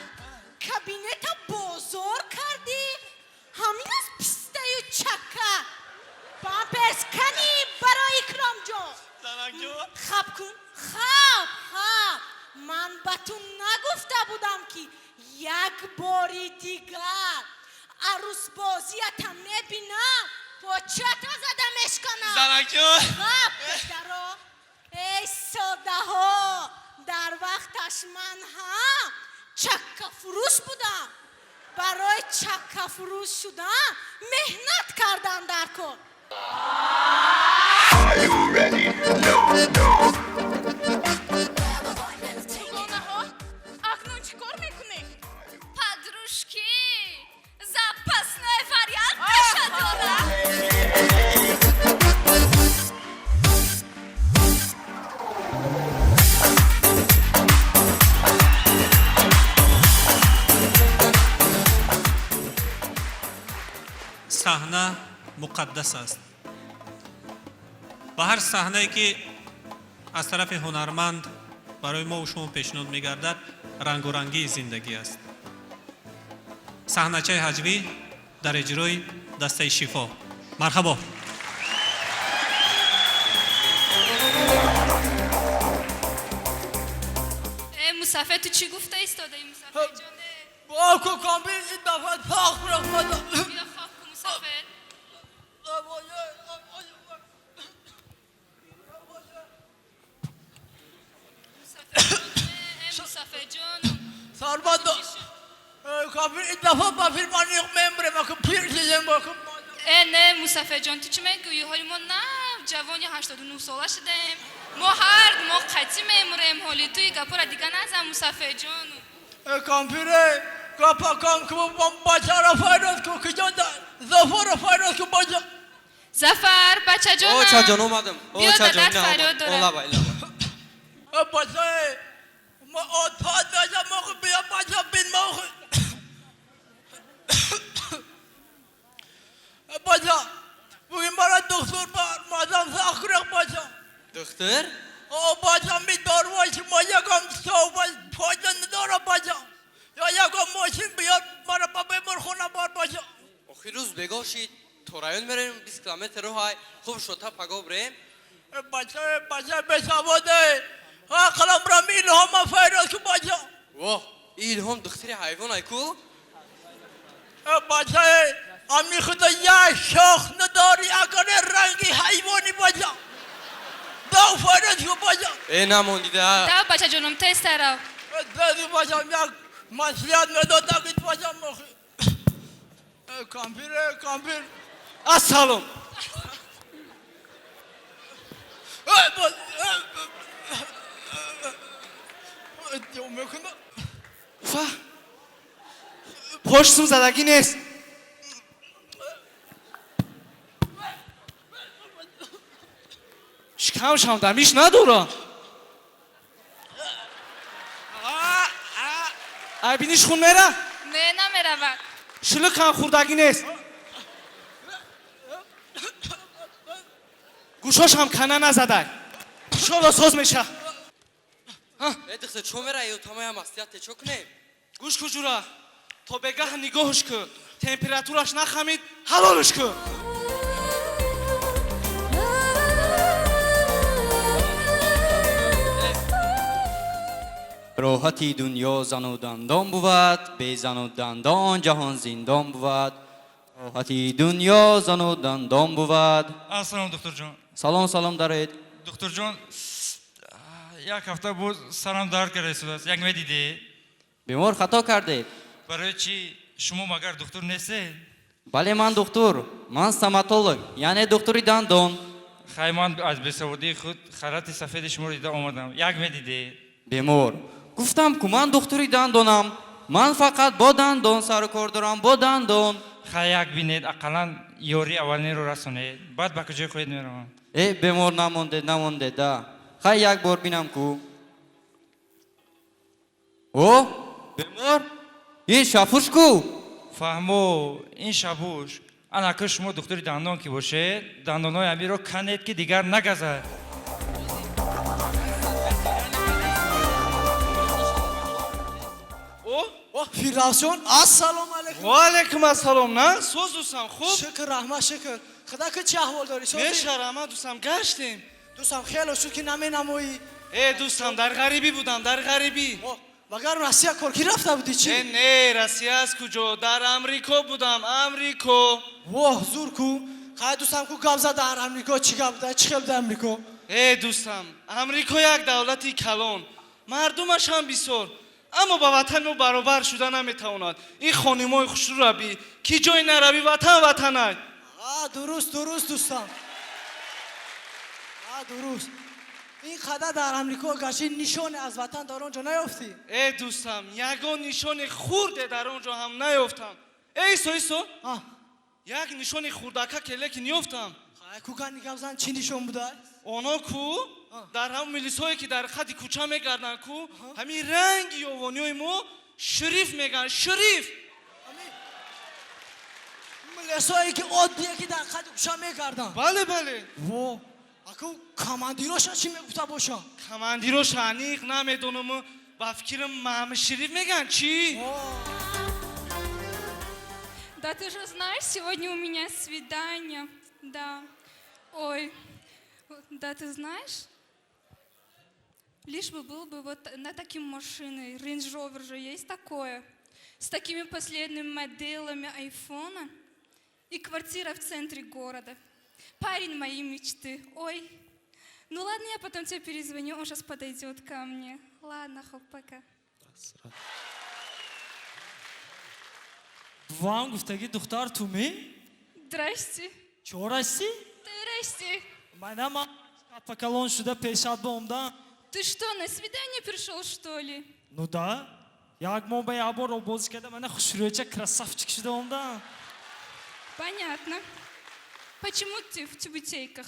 кабинета бозор кардӣ? Ҳамин аст пистаю чакка. Памперс кани барои Икромҷон. Занакҷон. Хаб кун, хаб, хаб. Ман ба ту нагуфта будам, ки як бори дигар арӯсбозията мебинам, почата зада мешканам. Занакҷон. Хаб, писаро. Эй, содаҳо, дар вақташ ман ҳам чаккафурӯш будам. Барои чаккафурӯш шудан меҳнат кардан дар кор. Дугонаҳо, акнун чӣ кор мекунем? Подружки, запасной вариант пеша дорам. Саҳна муқаддас аст ва ҳар саҳнае, ки аз тарафи ҳунарманд барои мову шумо пешниҳод мегардад, рангурангии зиндагӣ аст. Саҳначаи ҳаҷвӣ дар иҷрои дастаи Шифо. Марҳабо. Э, Мусафед, ту чӣ гуфта истодаи, Мусафедҷоне? Боку комбин ин дафъа сахт рахмада. Биё, хоб ку, Мусафед. Э, Мусафедҷон. Сарбандо. Комбин ин дафъа ба фирмани мембре маку пир шидем боку. Э, не, Мусафедҷон, ту чӣ мегӯӣ? Ҳоли мо нав ҷавони 89 сола шудаем. Мо ҳар мо қатъӣ мемурем. Ҳоли туи гапора дига назан, Мусафедҷон. Компире гапа кам ку, бачаро файрод ку, куҷо Зафарро файрод ку, бача. Зафар, бачаҷонам. Очаҷон, омадам. Биё, дадат фарёд дорад. Лабай, лабай. Бачае ма отфат бача мо, биё, бача, бин мо, бача, бугин мара духтур бар мадам сахреқ, бача. Духтур? О, бача, ми дорвои шумо ягон суҳбат фоида надора, бача. Ё ягон мошин биёр, мара ба беморхона бар, бача. Охир рӯз бегоҳ шид, то район мерем, 20 километр роҳай. Хуб шуд, та паго бирем. Бача, бача бесаводе, ақлам рам Илҳома файрод ку, бача. Воҳ, Илҳом духтури ҳайвонай ку? Бача, ами худо як шох надори, агаре ранги ҳайвони, бача, дав файрод ку, бача. Э, намондида. Дав, бачаҷонам, тезтар рав. Дади, бача, як маслиҳат медодагид, бача, мохи кампир, кампир. Ассалом. Мекунам. Фа, поштум задагӣ нест. Шикамшам дамиш надора. Ай, биниш хун мера? Не, намеравад. Шиликам хӯрдагӣ нест. Гӯшошам кана назадай. Иншолло, соз меша. Э, духтур, чо мера ё тамоя маслиҳате, чо кунем? Гӯш ку, ҷура, то бегаҳ нигоҳш ку. Температураш нахамид, ҳалолш ку. Роҳати дунё зану дандон бувад, бе зану дандон ҷаҳон зиндон бувад. Роҳати дунё зану дандон бувад. Ассалом, духтурҷон. Салом, салом, дароед. Духтурҷон, як ҳафта боз сарам дард карда истодааст, як медидед? Бемор, хато кардед. Барои чӣ? Шумо магар духтур нестед? Бале, ман духтур, ман стоматолог, яъне духтури дандон. Хай, ман аз бесаводии худ халати сафеди шуморо дида омадам, як медидед. Бемор, гуфтам ку, ман духтури дандонам. Ман фақат бо дандон сару кор дорам, бо дандон. Хай, як бинед, ақаллан ёрии аввалинро расонед, баъд ба куҷои хоҳед меравам. Э, бемор, намондед, намондед да. Хай, як бор бинам ку. О, бемор, ин шапуш ку? Фаҳмо, ин шабуш. Ана ки шумо духтури дандон ки бошед, дандонҳои амиро канед, ки дигар нагазад. О, Фирдавсҷон, ассалому алайкум. Ва алайкум ассалом, на? Соз, дӯстам, хуб? Шукр, раҳмат, шукр. Худо ки, чӣ аҳвол дорӣ? Созӣ? Меша, раҳмат, дӯстам, гаштем. Дӯстам, хеле шуд ки наменамоӣ. Э, дӯстам, дар ғарибӣ будам, дар ғарибӣ. Магар Россия коркӣ рафта будӣ чӣ? Э, не, Россия аз куҷо? Дар Амрико будам, Амрико. Воҳ, зур ку. Хай, дӯстам, ку гап зад дар Амрико, чӣ гап буда, чӣ хел буда Амрико? Э, дӯстам, Амрико як давлати калон, мардумаш ҳам бисёр, аммо ба ватани мо баробар шуда наметавонад. Ин хонимои хушрӯ би, ки ҷое наравӣ, ватан ватанай. А, дуруст, дуруст, дӯстам. А, дуруст. Ин қадар дар Амрико гашти, нишоне аз ватан дар он ҷо наёфтӣ? Э, дӯстам, ягон нишони хурде дар он ҷо ҳам наёфтам. Э, исо, исо, як нишони хурдака лекин ёфтам. Ку гани гап зан, чӣ нишон буда? Оно ку дар ҳамн милисҳое ки дар хати кӯча мегарданд ку, ҳамин ранги ёвониҳои мо шериф мегӯянд, шериф. Милисҳое ки оддие ки дар хати кӯча мегарданд? Бале, бале. Во, аку командироша чӣ мегуфта бошанд? Командироша аниқ намедонам, ба фикрам мам шериф мегӯянд, чӣ? Да ты же знаешь, сегодня у меня свидание. Да. Ой, да ты знаешь? Лишь бы был бы вот на таким машиной. Range Rover же есть такое. С такими последними моделями айфона. И квартира в центре города. Парень моей мечты. Ой. Ну ладно, я потом тебе перезвоню, он сейчас подойдет ко мне. Ладно, хоп, пока. Бувам гуфтаги духтар тумӣ? Здрасте. Чорасӣ? Здрасте. Мана ман калон шуда пешат ба омдам. Ты что, на свидание пришел, что ли? Ну да. Як моҳ ба як бор обозӣ карда, мана хушрӯяча красавчик шуда омдам. Понятно. Почему ты в тюбетейках?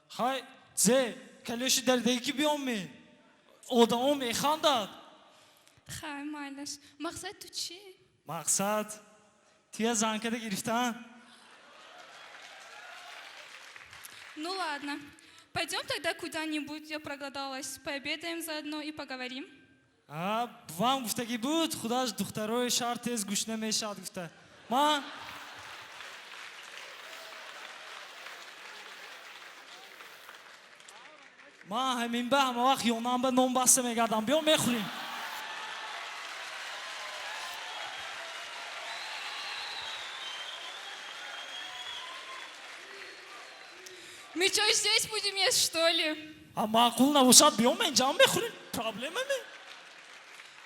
Хай, зе, калёши дардаги ки биём ми? Одамо механдад. Хай, майлаш. Мақсад ту чӣ? Мақсад тия занкада гирифтан. Ну ладно. Пойдем тогда куда-нибудь, я проголодалась. Пообедаем заодно и поговорим. А, бувам гуфтагӣ буд, худаш духтарои шаҳр тез гӯшна мешавад гуфта. Ман ҳамин ба ҳама вақт ёнам ба нон баста мегардам. Биё мехӯрем. Мы что, здесь будем есть, что ли? А маъқул набошад, биё инҷа мехӯрем. Проблема ме?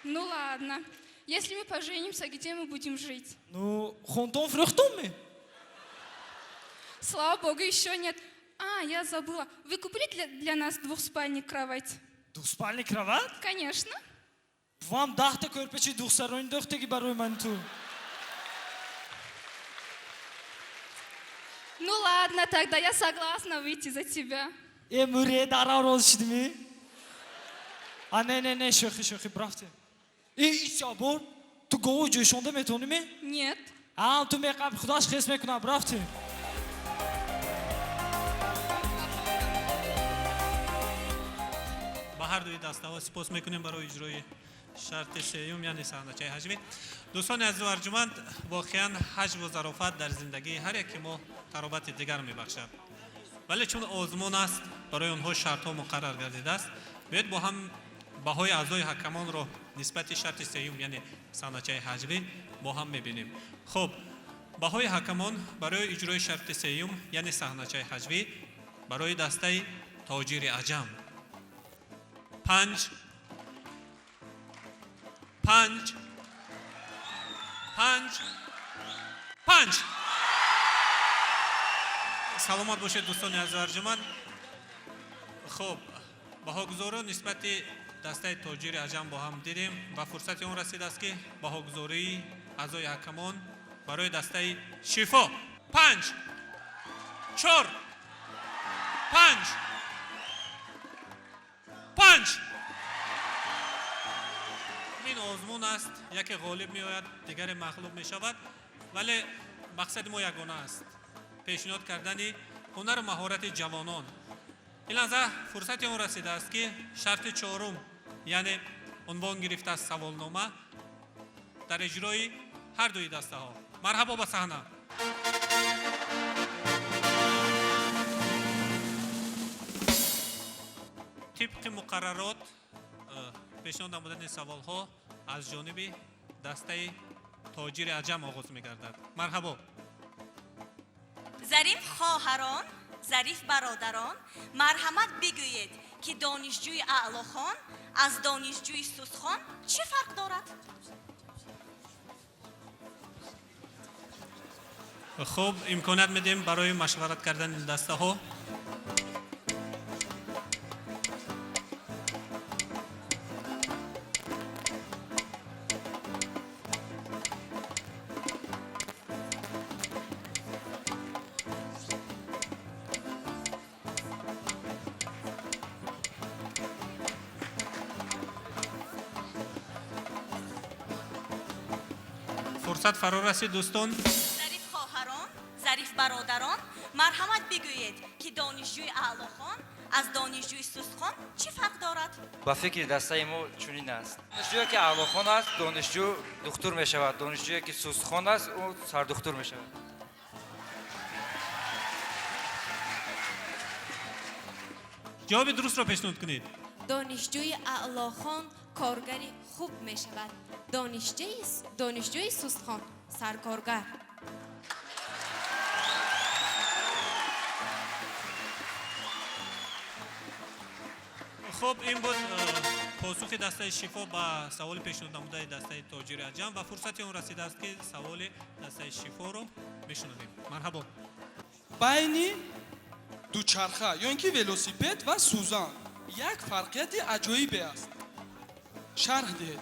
Ну ладно. Если мы поженимся, где мы будем жить? Ну, хонтон фурӯхтон ме? Слава богу, еще нет. А, я забыла. Вы купили для нас двухспальный кровать? Двухспальный кровать? Конечно. Бувам 10-та кӯрпачи духсарони дӯхтаги барои ман ту. Ну ладно, тогда я согласна выйти за тебя. Э, муре дарав роз шудими? А, не, не, не, шӯхӣ, шӯхӣ, брафтем. И ича бор, ту гову ҷӯшонда метавонӣ ме? Нет. А, ту меқаб худаш хес мекунад, брафтем. Ба ҳар дуи дастаҳо сипос мекунем барои иҷрои шарти сеюм, яъне саҳначаи ҳаҷвӣ. Дӯстони азизу арҷуманд, воқеан ҳаҷву зарофат дар зиндагии ҳар яке мо таробати дигар мебахшад, вале чун озмун аст, барои онҳо шартҳо муқаррар гардидааст. Биёед бо ҳам баҳои аъзои ҳакамонро нисбати шарти сеюм, яъне саҳначаи ҳаҷвӣ, бо ҳам мебинем. Хуб, баҳои ҳакамон барои иҷрои шарти сеюм, яъне саҳначаи ҳаҷвӣ, барои дастаи Тоҷири Аҷам: 5, 5, 5, 5. Саломат бошед, дӯстони азизу арҷуманд. Хуб, баҳогузоро нисбати дастаи Тоҷири Аҷам бо ҳам дидем ва фурсати он расидааст, ки баҳогузории аъзои ҳакамон барои дастаи Шифо: 5, 4, 5, 5. Ин озмун аст, яке ғолиб меояд, дигаре мағлуб мешавад, вале Мақсади мо ягона аст: пешниҳод кардани ҳунару маҳорати ҷавонон. Ин лаҳза фурсати он расидааст, ки шарти чорум, яъне унвон гирифтааст саволнома, дар иҷрои ҳар дуи дастаҳо. Марҳабо ба саҳна. Тибқи муқаррарот, пешниҳод намудани саволҳо аз ҷониби дастаи Тоҷири Аҷам оғоз мегардад. Марҳабо. Зариф хоҳарон, зариф бародарон, марҳамат бигӯед, ки донишҷӯи аълохон аз донишҷӯи сустхон чӣ фарқ дорад? Хуб, имконият медиҳем барои машварат кардани дастаҳо. Фурсат фаро расид, дӯстон. Зариф хоҳарон, зариф бародарон, марҳамат бигӯед, ки донишҷӯи аълохон аз донишҷӯи сустхон чӣ фарқ дорад? Ба фикри дастаи мо чунин аст: донишҷӯе ки аълохон аст, донишҷӯ духтур мешавад, донишҷӯе ки сустхон аст, ӯ сардухтур мешавад. Ҷавоби дурустро пешниҳод кунед. Донишҷӯи аълохон коргари хуб мешавад, донишҷӯи сустхон саркоргар. Хуб, ин буд посухи дастаи Шифо ба саволи пешниҳод намудаи дастаи Тоҷири Аҷам ва фурсати он расидааст, ки саволи дастаи Шифоро мешунавем. Марҳабо. Байни дучарха ё ин ки велосипед ва сӯзан як фарқияти аҷоибе аст. Шарҳ диҳед.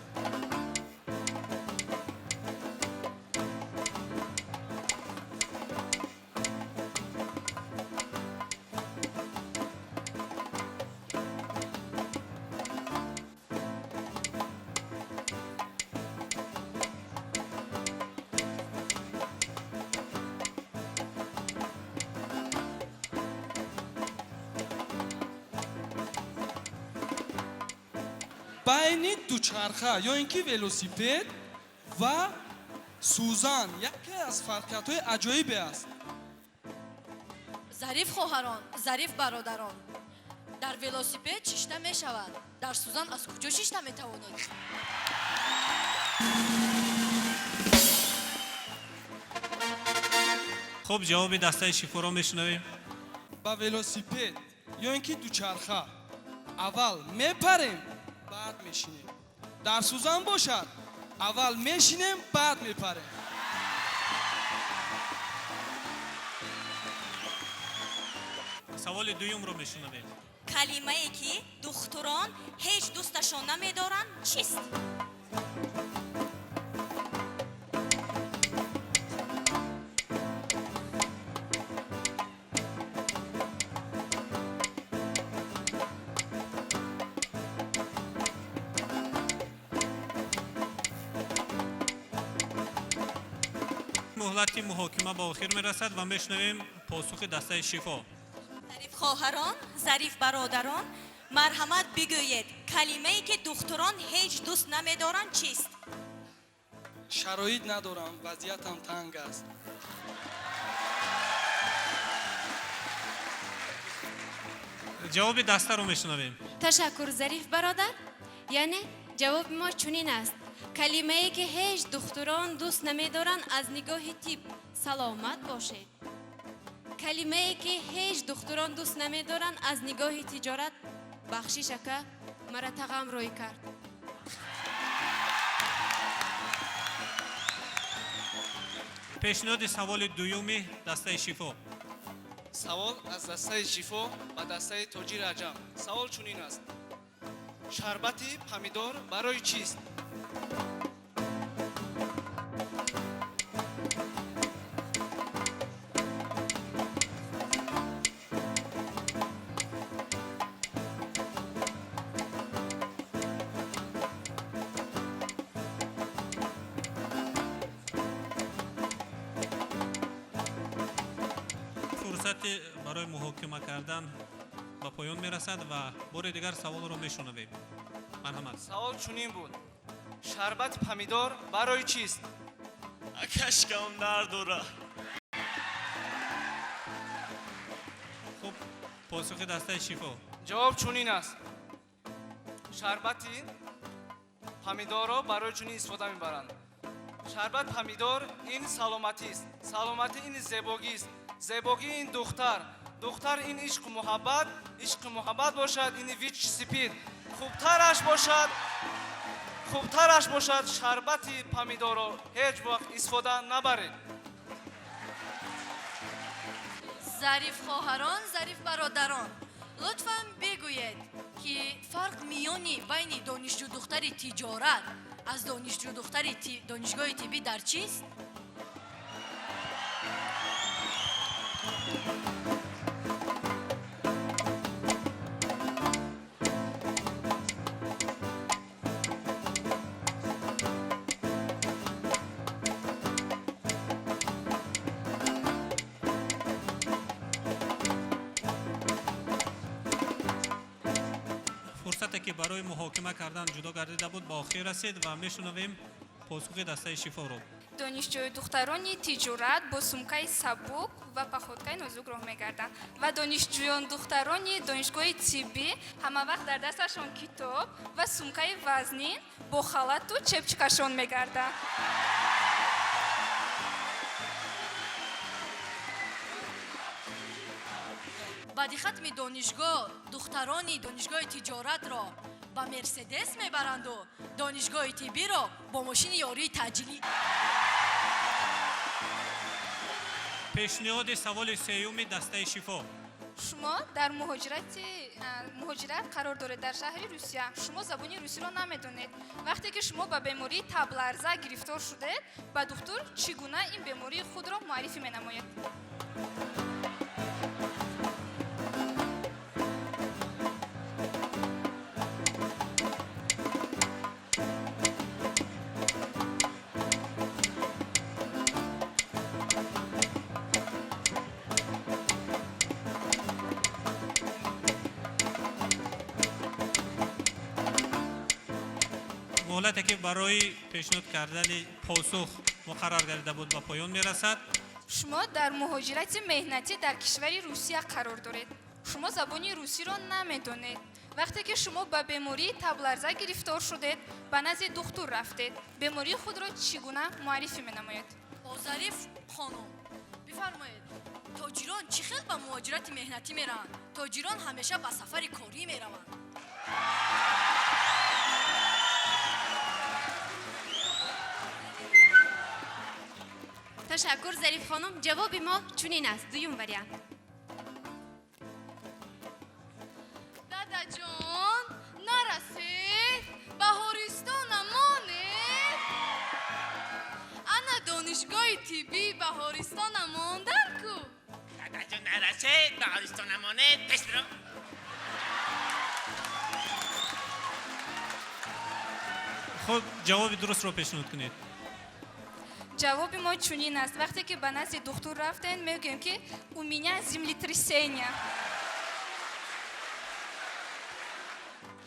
Байни дучарха ё ин ки велосипед ва сӯзан яке аз фарқиятҳои аҷоибе аст. Зариф хоҳарон, зариф бародарон, дар велосипед шишта мешавад, дар сӯзан аз куҷо шишта метавонед? Хуб, ҷавоби дастаи Шифоро мешунавем. Ба велосипед ё ин ки дучарха аввал мепарем, баъд мешинем. Дар сӯзан бошад, аввал мешинем, баъд мепарем. Саволи дуюмро мешунавем. Калимае ки духтурон ҳеҷ дӯсташон намедоранд чист? Муҳлати муҳокима ба охир мерасад ва мешунавем посухи дастаи Шифо. Зариф хоҳарон, зариф бародарон, марҳамат бигӯед, калимае ки духтурон ҳеҷ дӯст намедоранд чист? Шароит надорам, вазъиятам танг аст. Ҷавоби дастаро мешунавем. Ташаккур, зариф бародар. Яъне ҷавоби мо чунин аст: калимае ки ҳеҷ духтурон дӯст намедоранд аз нигоҳи тиб саломат бошед. Калимае ки ҳеҷ духтурон дӯст намедоранд аз нигоҳи тиҷорат бахшиш ака, мара тағам рӯй кард. Пешниҳоди саволи дуюми дастаи Шифо. Савол аз дастаи Шифо ба дастаи Тоҷири Аҷам. Савол чунин аст: шарбати помидор барои чист? Муҳлати барои муҳокима кардан ба поён мерасад ва бори дигар саволро мешунавем. Марҳамат. Савол чунин буд: шарбати помидор барои чист? Акашкам дард дорад. Хуб, посухи дастаи Шифо. Ҷавоб чунин аст: шарбати помидорро барои чунин истифода мебаранд. Шарбат помидор ин саломатист, саломатӣ ин зебогист, зебогӣ ин духтар, духтар ин ишқу муҳаббат, ишқу муҳаббат бошад ин вич сипид. Хубтараш бошад, хубтараш бошад, шарбати помидорро ҳеҷ вақт истифода набаред. Зариф хоҳарон, зариф бародарон, лутфан бигӯед, ки фарқ миёни байни донишҷӯ духтари тиҷорат аз донишҷӯ духтари донишгоҳи тиббӣ дар чист? Фурсате ки барои муҳокима кардан ҷудо гардида буд, ба охир расид ва мешунавем посухи дастаи Шифоро. Донишҷӯи духтарони тиҷорат бо сумкаи сабук ва походкаи нозук роҳ мегарданд ва донишҷӯён духтарони донишгоҳи тиббӣ ҳамавақт дар дасташон китоб ва сумкаи вазнин бо халату чепчикашон мегарданд. Баъди хатми донишгоҳ духтарони донишгоҳи тиҷоратро ба Мерседес мебаранду донишгоҳи тиббиро бо мошини ёрии таъҷилӣ. Пешниҳоди саволи сеюми дастаи Шифо. Шумо дар муҳоҷират қарор доред дар шаҳри Русия. Шумо забони русиро намедонед. Вақте ки шумо ба бемории табларза гирифтор шудед, ба духтур чӣ гуна ин бемории худро муаррифӣ менамоед? Муҳлате ки барои пешниҳод кардани посух муқаррар гардида буд, ба поён мерасад. Шумо дар муҳоҷирати меҳнатӣ дар кишвари Русия қарор доред. Шумо забони русиро намедонед. Вақте ки шумо ба бемории табларза гирифтор шудед, ба назди духтур рафтед. Бемории худро чӣ гуна муаррифӣ менамоед? Озариф хонум, бифармоед, тоҷирон чӣ хел ба муҳоҷирати меҳнатӣ мераванд? Тоҷирон ҳамеша ба сафари корӣ мераванд. Ташаккур, Зариф хонум. Ҷавоби мо чунин аст. Дуюм вариант. Дадаҷон, нарасед, Баҳористона монед. Ана донишгоҳи тиббии Баҳористона мондан ку. Дадаҷон, нарасед, Баҳористона монед, пеш биро. Хуб, ҷавоби дурустро пешниҳод кунед. Ҷавоби мо чунин аст. Вақте ки ба назди духтур рафтем, мегӯем ки у меня землетрясение.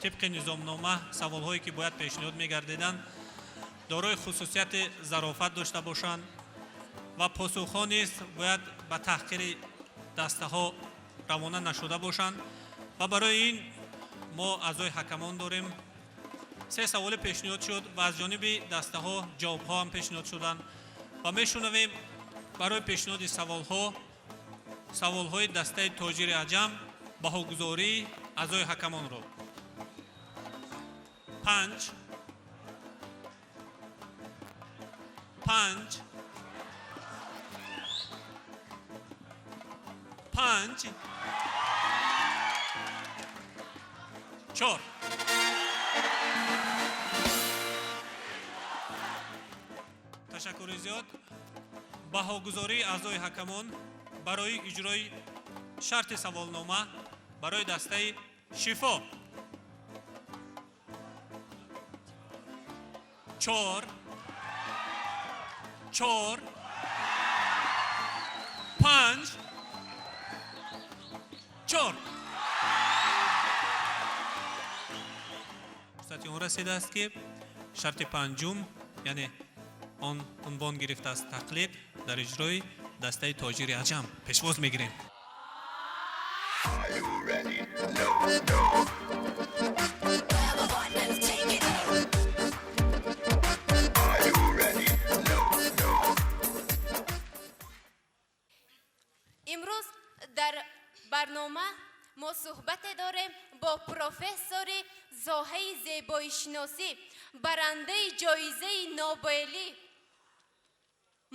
Тибқи низомнома саволҳое ки бояд пешниҳод мегардиданд дорои хусусияти зарофат дошта бошанд ва посухҳо низ бояд ба таҳқири дастаҳо равона нашуда бошанд ва барои ин мо аъзои ҳакамон дорем. Се саволе пешниҳод шуд ва аз ҷониби дастаҳо ҷавобҳо ҳам пешниҳод шуданд ва мешунавем барои пешниҳоди саволҳо саволҳои дастаи тоҷири аҷам баҳогузории аъзои ҳакамонро. 5, 5, 5, 4. Ташаккури зиёд. Баҳогузории аъзои ҳакамон барои иҷрои шарти саволнома барои дастаи Шифо. 4, 4, 5, Чор. Фурсати он расидааст, ки шарти панҷум, яъне он унвон гирифтааст тақлид, дар иҷрои дастаи тоҷири аҷам пешвоз мегирем. Are you ready? No, no. Let's take it. Are you ready? No, no. Имрӯз дар барнома мо суҳбате дорем бо профессори соҳаи зебоишиносӣ, барандаи ҷоизаи Нобелӣ,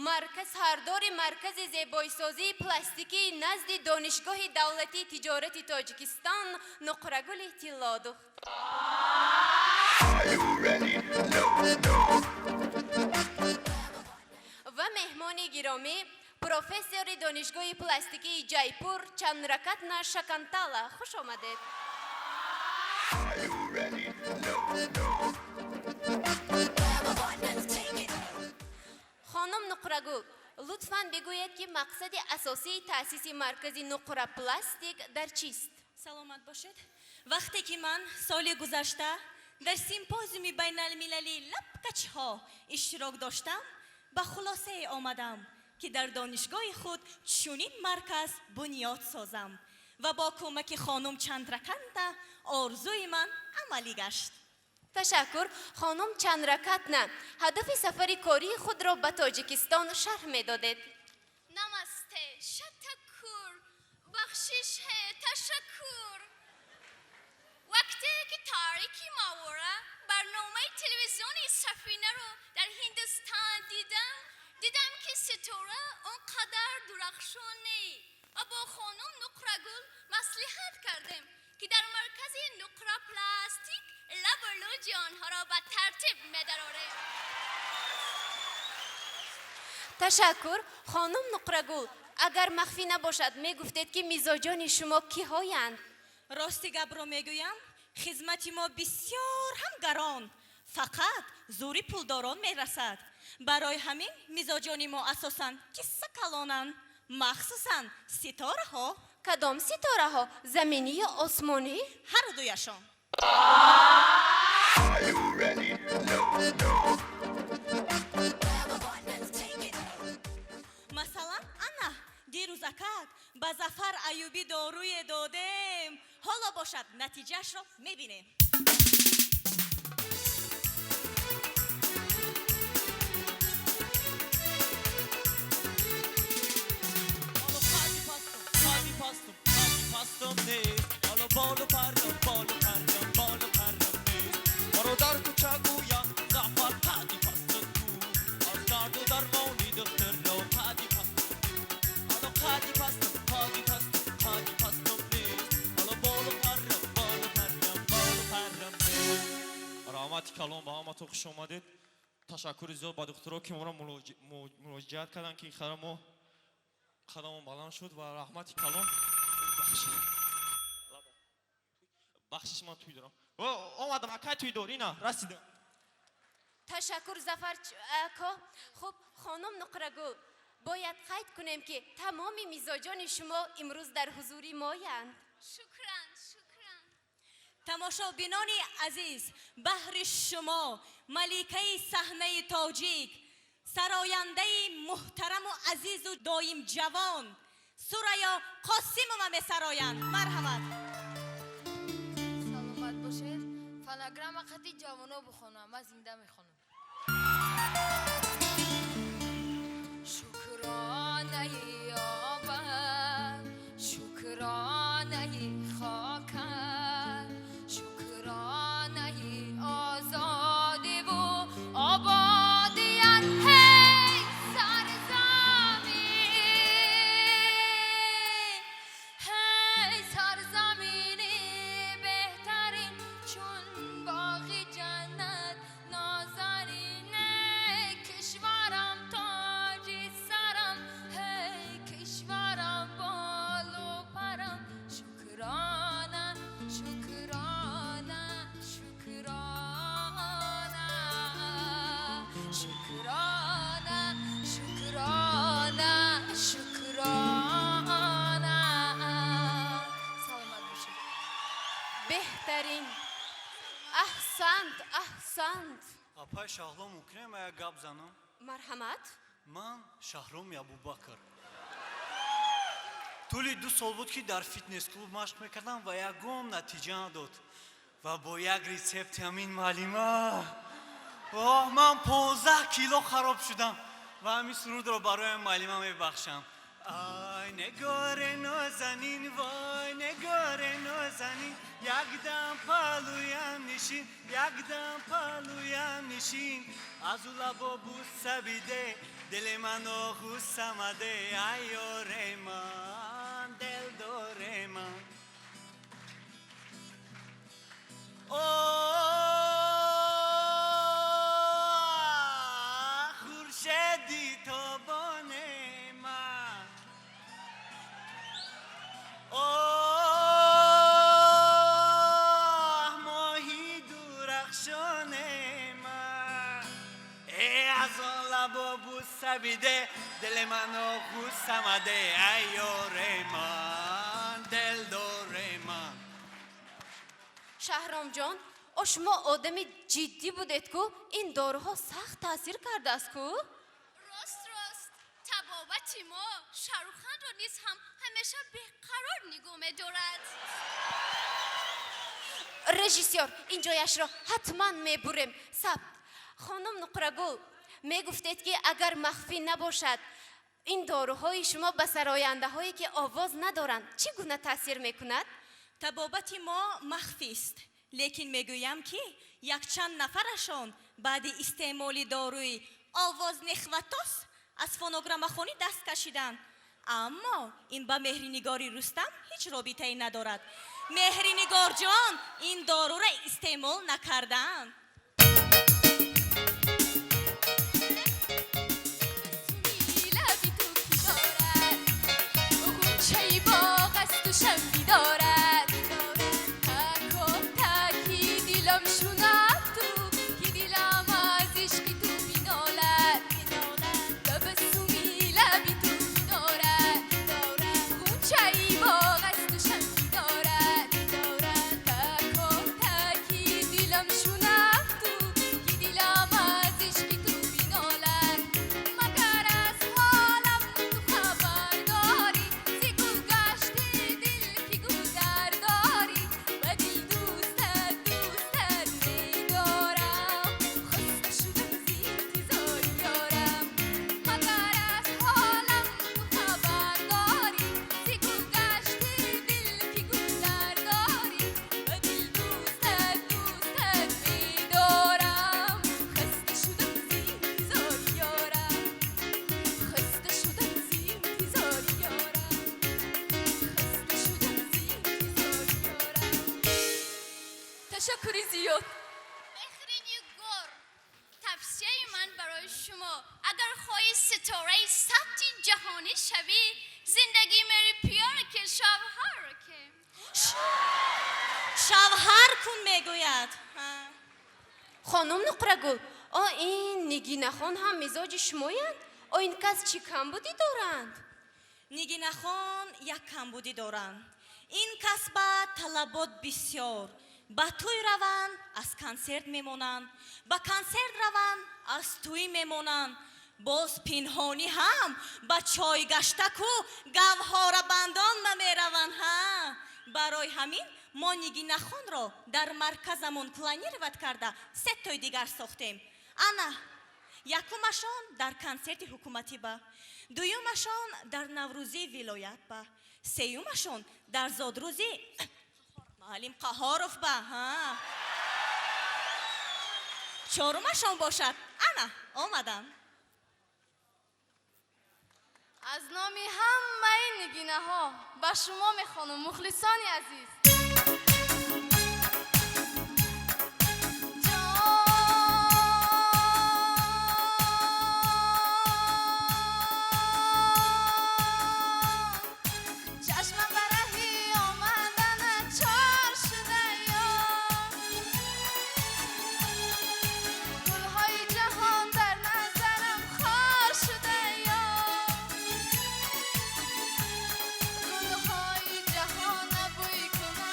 марказ сардори маркази зебоисозии пластикии назди Донишгоҳи давлатии тиҷорати Тоҷикистон Нуқрагули Тиллодухт. Are you ready? No, no. Ва меҳмони гиромӣ, профессори Донишгоҳи пластикии Ҷайпур Чандракатна Шакантала. Хуш омадед. Are you ready? No, no. Let's take it. Хонум Нуқрагул, лутфан бигӯед, ки мақсади асосии таъсиси маркази Нуқра Пластик дар чист? Саломат бошед. Вақте ки ман соли гузашта дар симпозиуми байналмилалии лабкачҳо иштирок доштам, ба хулосае омадам, ки дар донишгоҳи худ чунин марказ бунёд созам ва бо кӯмаки хонум Чандраканта орзуи ман амалӣ гашт. Ташаккур. Хонум Чандракатна, ҳадафи сафари кории худро ба Тоҷикистон шарҳ медодед. Намасте, шатаккур, бахшиш, ташаккур. Вақте ки Таърихи моваро барномаи телевизионии Сафинаро дар Ҳиндустон дидам, ки ситора он қадар дурахшон не, ва бо хонум Нуқрагул маслиҳат кардем, ки дар маркази Нуқра Пластик лабу луҷи онҳоро ба тартиб медарорем. Ташаккур. Хонум Нуқрагул, агар махфӣ набошад, мегуфтед, ки мизоҷони шумо киҳоянд? Рости гапро мегӯям, хизмати мо бисёр ҳам гарон, фақат зӯри пулдорон мерасад. Барои ҳамин мизоҷони мо асосан кисса калонанд, махсусан ситораҳо. Кадом ситораҳо, заминӣ ё осмонӣ? Ҳар дуяшон. Are you ready? No, no. Let's take it. Масалан, ана дирӯзакак ба Зафар Аюбӣ доруе додем, ҳоло бошад натиҷаашро мебинем. Ҳоло қади пастум, қади пастум, қади пастум нест. Ҳоло болу паррам, болу паррам, болу паррам нест. Маро дар кӯча гӯянд Зафар қади пасту ту. Аз дарду дармони духтурро қади пастум ту. Ҳоло қади пастум, қади пастум, қади пастум нест. Ҳоло болу паррам, болу паррам, болу паррам нест. Раҳмати калон ба ҳаматон, хуш омадед. Ташаккури зиёд ба духтуро, ки моро муроҷиат карданд, ки ин мо қадамон баланд шуд, ва раҳмати калон. Бахшиш, ман тӯй дорам. Омадам, акай, тӯй дор, ина расидам. Ташаккур, Зафар ако. Хуб, хонум Нуқрагул, бояд қайд кунем, ки тамоми мизоҷони шумо имрӯз дар ҳузури моянд. Шукран, шукран. Тамошобинони азиз, баҳри шумо маликаи саҳнаи тоҷик, сарояндаи муҳтараму азизу доимҷавон Сурайё Қосимова месароянд. Марҳамат. Саломат бошед. Фонограмма қати ҷавоно бихонам, ман зинда мехонам. Шукронаи обат, шукронаи хокат, шукронаи озодиву ободият, ҳей сарзамин, ҳей сарзамини беҳтарин, чун боғи ҷаннат нозанин, кишварам, тоҷи сарам, ҳей кишварам. Аҳсант, аҳсант. Апай Шаҳло, мумкин ман як гап занам? Марҳамат. Ман Шаҳроми Абубакр. Тӯли 2 сол буд, ки дар фитнес-клуб машқ мекардам ва ягон натиҷа надод. Ва бо як рецепти ҳамин муаллима, оҳ, ман 15 кило хароб шудам ва ҳамин сурудро барои муаллима мебахшам. Ай, негоре нозанин, вой, негоре нозанин, якдам паҳлуям нишин, якдам паҳлуям нишин, аз ӯ лабо буса биде, дили мано ғусса маде, ай ёре ман, дилдоре ман. О, хуршеди тобоне ман, оҳ, моҳи дурахшоне ман, э, аз он лабо буса биде, дили мано ғусса маде, ай ёре ман, дилдоре ман. Шаҳромҷон, о, шумо одами ҷиддӣ будед ку, ин доруҳо сахт таъсир кардааст ку? Рост, рост, табобати мо Шаруханро низ ҳам ҳамеша беқарор нигоҳ медорад. Режиссёр, ин ҷояшро ҳатман мебурем. Сабт. Хонум Нуқрагул, мегуфтед, ки агар махфӣ набошад, ин доруҳои шумо ба сарояндаҳое, ки овоз надоранд, чӣ гуна таъсир мекунад? Табобати мо махфист, лекин мегӯям, ки якчанд нафарашон баъди истеъмоли доруи овознехватос аз фонограммахонӣ даст кашиданд, аммо ин ба Меҳринигори Рустам ҳеҷ робитае надорад. Меҳринигорҷон ин доруро истеъмол накарданд. Лаби ту ки дорад, ғунчаи боғ асту шамъи дорад, тако таки дилам шунав ту, ки дилам аз ишқи ту минолад. Табассуми лаби ту ки дорад, ғунчаи боғ асту шамъи дорад, тако таки дилам шунав ту, ки дилам аз ишқи ту минолад. Магар аз ҳолам ту хабар дорӣ, зи гулгашти дил ки гузар дорӣ, ба дил дӯстат, дӯстат медорам, хаста шудам зи интизори ёрам. Магар аз ҳолам ту хабар дорӣ, зи гулгашти дил ки гузар дорӣ, ба дил дӯстат, дӯстат медорам, хаста шудам зи интизори ёрам, хаста шудам зи интизори ёрам, хаста шудам зи интизори ёрам. Ташаккури зиёд. Меҳринигор, тавсияи ман барои шумо: агар хоҳӣ ситораи сабти ҷаҳонӣ шавӣ, зиндагӣ мери пиёр ки шавҳар ки. Шавҳар кун, мегӯяд. Хонум Нуқрагул, о, ин Нигинахон ҳам мизоҷи шумоянд? О, ин кас чӣ камбудӣ доранд? Нигинахон як камбудӣ доранд. Ин кас ба талабот бисёр: ба тӯй раванд, аз консерт мемонанд, ба консерт раванд, аз тӯй мемонанд, боз пинҳонӣ ҳам ба чойгаштаку гавҳорабандон намераванд. Ҳа, барои ҳамин мо Нигинахонро дар марказамон планировать карда, сетои дигар сохтем. Ана, якумашон дар консерти ҳукуматӣ ба, дуюмашон дар наврӯзии вилоят ба, сеюмашон дар зодрӯзи муаллим Қаҳоров ба. Ҳа, чорумашон бошад, ана, омадам. Аз номи ҳамаи нигинаҳо ба шумо мехонам, мухлисони азиз. Чашмам ба раҳи омадана чор шудаём, гулҳои ҷаҳон дар назарам хор шудаём, гулҳои ҷаҳон бӯй кунанд.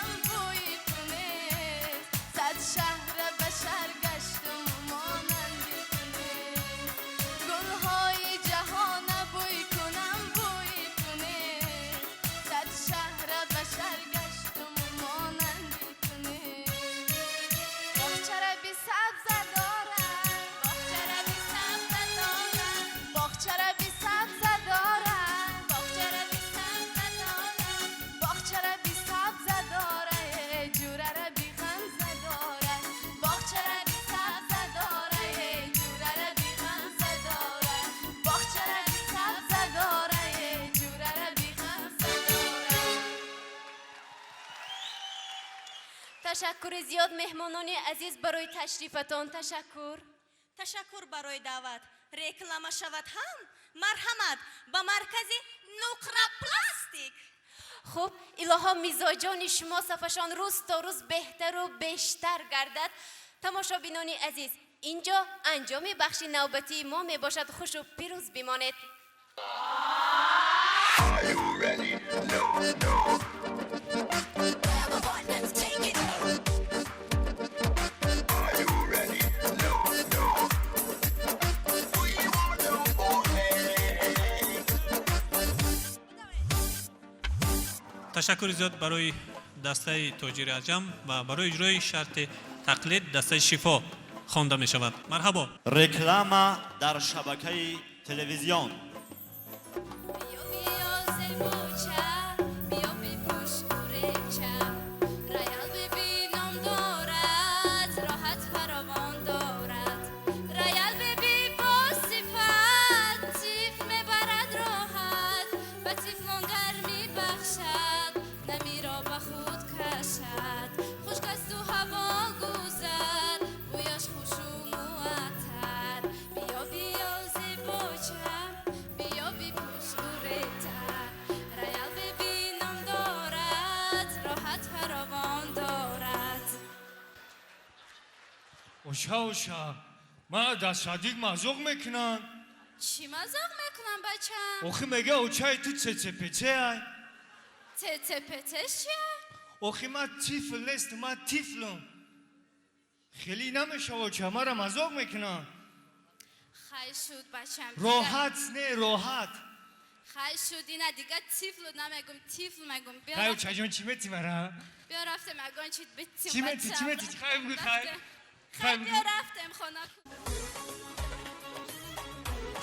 Ташаккури зиёд, меҳмонони азиз, барои ташрифатон. Ташаккур. Ташаккур барои даъват. Реклама шавад ҳам, марҳамат ба маркази Нуқрапластик. Хуб, илоҳо, мизоҷони шумо сафашон рӯз то рӯз беҳтару бештар гардад. Тамошобинони азиз, инҷо анҷоми бахши навбатии мо мебошад. Хушу пирӯз бимонед. Are you ready? No, no. Let's take it. Are you ready? No, no. We want no more hate. Ташаккури зиёд барои дастаи Тоҷири Аҷам ва барои иҷрои шарти тақлид дастаи Шифо хонда мешавад. Марҳабо. Реклама дар шабакаи телевизион. Биё, зебоча, биё, бипӯш уребча. Роял Беби ном дорад, роҳат фаровон дорад. Роял Беби бо сифат тифл мебарад роҳат, ба тифлон гармӣ бахшад, намиро ба худ кашад. Хушк асту ҳаво гузар, бӯяш хушу муаттар. Биё, биё, зебоча, биё, бипӯш уребча. Роял Беби ном дорад, роҳат фаровон дорад. Оша, оша, мана дар садик мазоқ мекунанд. Чӣ мазоқ мекунам, бачам? Охи мега, очаи ту ЦЦПЦ ай. ЦЦПЦ чия? Охи ман тифл нестам, ман тифлам. Хеле намешава, оча, мара мазоқ мекунанд. Хай шуд, бачам. Роҳат не, роҳат. Хай шуд, ина дига тифлу намегум, тифл мегум. Биё. Хай, очаҷон, чӣ мети мара? Биё, рафтем, ягон чиз битим. Чӣ мети, чӣ мети? Хай бугӯ, хай. Хай, биё, рафтем хона.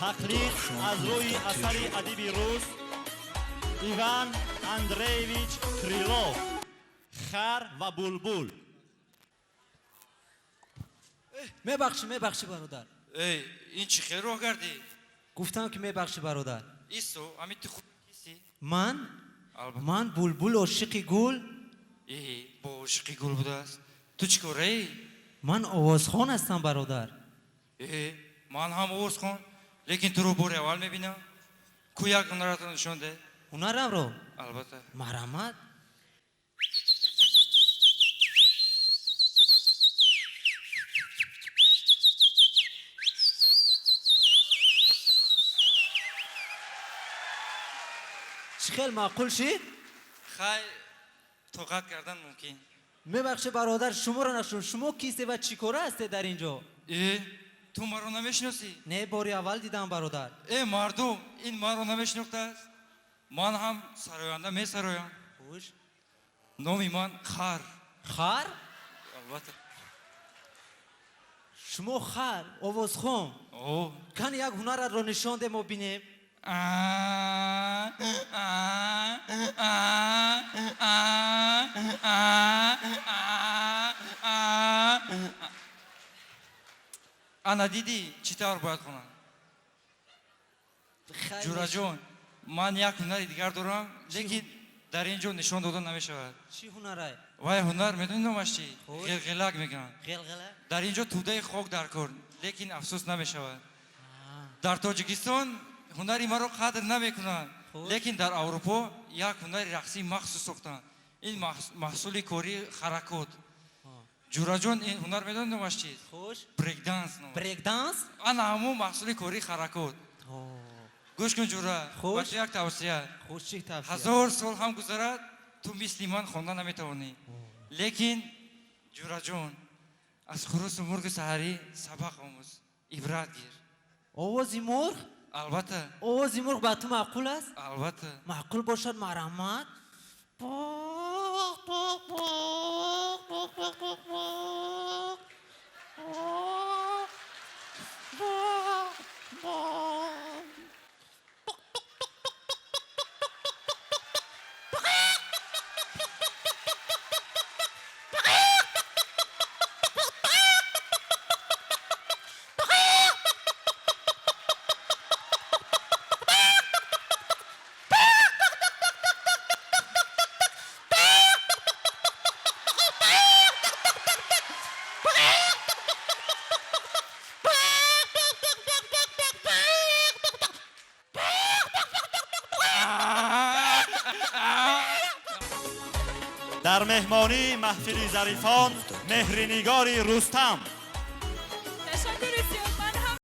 Тақлид аз рӯи асари адиби рус Иван Андреевич Крилов «Хар ва булбул». Мебахшӣ, мебахшӣ, бародар. Эй, ин чӣ хел роҳ гардӣ? Гуфтам ки мебахшӣ, бародар. Исо, ами ту худ кисӣ? Ман? Ман булбул, ошиқи гул. Э, бо ошиқи гул будааст. Ту чӣ кораӣ? Ман овозхон ҳастам, бародар. Э, ман ҳам овозхон, лекин туро бори аввал мебинам. Ку, як ҳунаратро нишон деҳ. Ҳунарамро? Албатта. Марҳамат. Чӣ хел, маъқул шид? Хай, тоқат кардан мумкин. Мебахшед, бародар, шуморо нашун. Шумо кисте ва чӣ кора ҳастед дар ин ҷо? Э, ту маро намешиносӣ? Не, бори аввал дидам, бародар. Э, мардум, ин маро намешинохтааст. Ман ҳам сароянда, месароям. Хуш. Номи ман Хар. Хар? Албатта. Шумо хар, овозхон? О. Кани, як ҳунаратро нишон де, мо бинем. А, а, а, а, а, а, а. Ана дидӣ, чӣ тавр бояд хонам? Ҷураҷон, ман як ҳунари дигар дорам, лекин дар ин ҷо нишон дода намешавад. Чӣ ҳунарай? Вай ҳунар медонӣ номаш чӣ? Ғилғилак мегӯянд. Ғилғила? Дар ин ҷо тӯдаи хок дар кор, лекин афсӯс, намешавад. Дар Тоҷикистон ҳунари маро қадр намекунанд, лекин дар Аврупо як ҳунари рақсии махсус сохтанд. Ин маҳсули кори ҳаракот. Ҷураҷон, ин ҳунар медонӣ номаш чист? Хуш. Брейкданс номаш. Брейкданс? Ана ҳамун маҳсули кори ҳаракот. Гӯш кун, ҷура, ба ту як тавсия. Хуш, чӣ тавсия? 1000 сол ҳам гузарад, ту мисли ман хонда наметавонӣ, лекин, ҷураҷон, аз хурусу мурғи саҳарӣ сабақ омӯз, ибрат гир. Овози мурғ? Албатта. Овози мурғ ба ту маъқул аст? Албатта. Маъқул бошад, марҳамат. Дар меҳмонии маҳфили зарифон Меҳринигори Рустам. Ташаккури зиёд, ман ҳам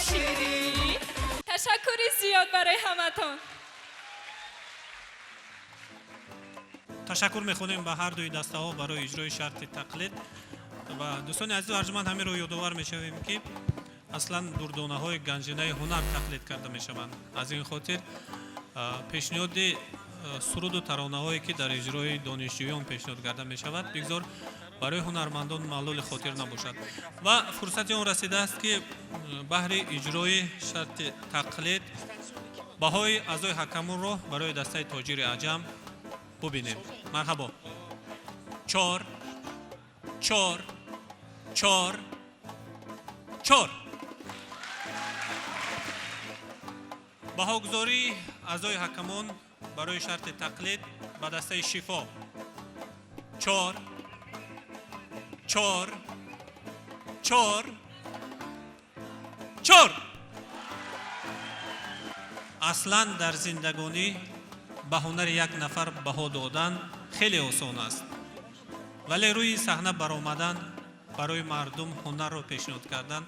ширин. Ташаккури зиёд барои ҳаматон. Ташаккур мехонем ба ҳар дуи дастаҳо барои иҷрои шарти тақлид. Ва дӯстони азизу арҷманд, ҳаминро ёдовар мешавем, ки аслан дурдонаҳои ганҷинаи ҳунар тақлид карда мешаванд. Аз ин хотир пешниҳоди суруду таронаҳое, ки дар иҷрои донишҷӯён пешниҳод карда мешавад, бигзор барои ҳунармандон маълули хотир набошад. Ва фурсати он расидааст, ки баҳри иҷрои шарти тақлид баҳои аъзои ҳакамонро барои дастаи Тоҷири Аҷам бубинем. Марҳабо. Чор, чор, чор, чор. Баҳогузории аъзои ҳакамон барои шарти тақлид ба дастаи Шифо: чор, чор, чор, чор. Аслан дар зиндагонӣ ба ҳунари як нафар баҳо додан хеле осон аст, вале рӯи саҳна баромадан, барои мардум ҳунарро пешниҳод кардан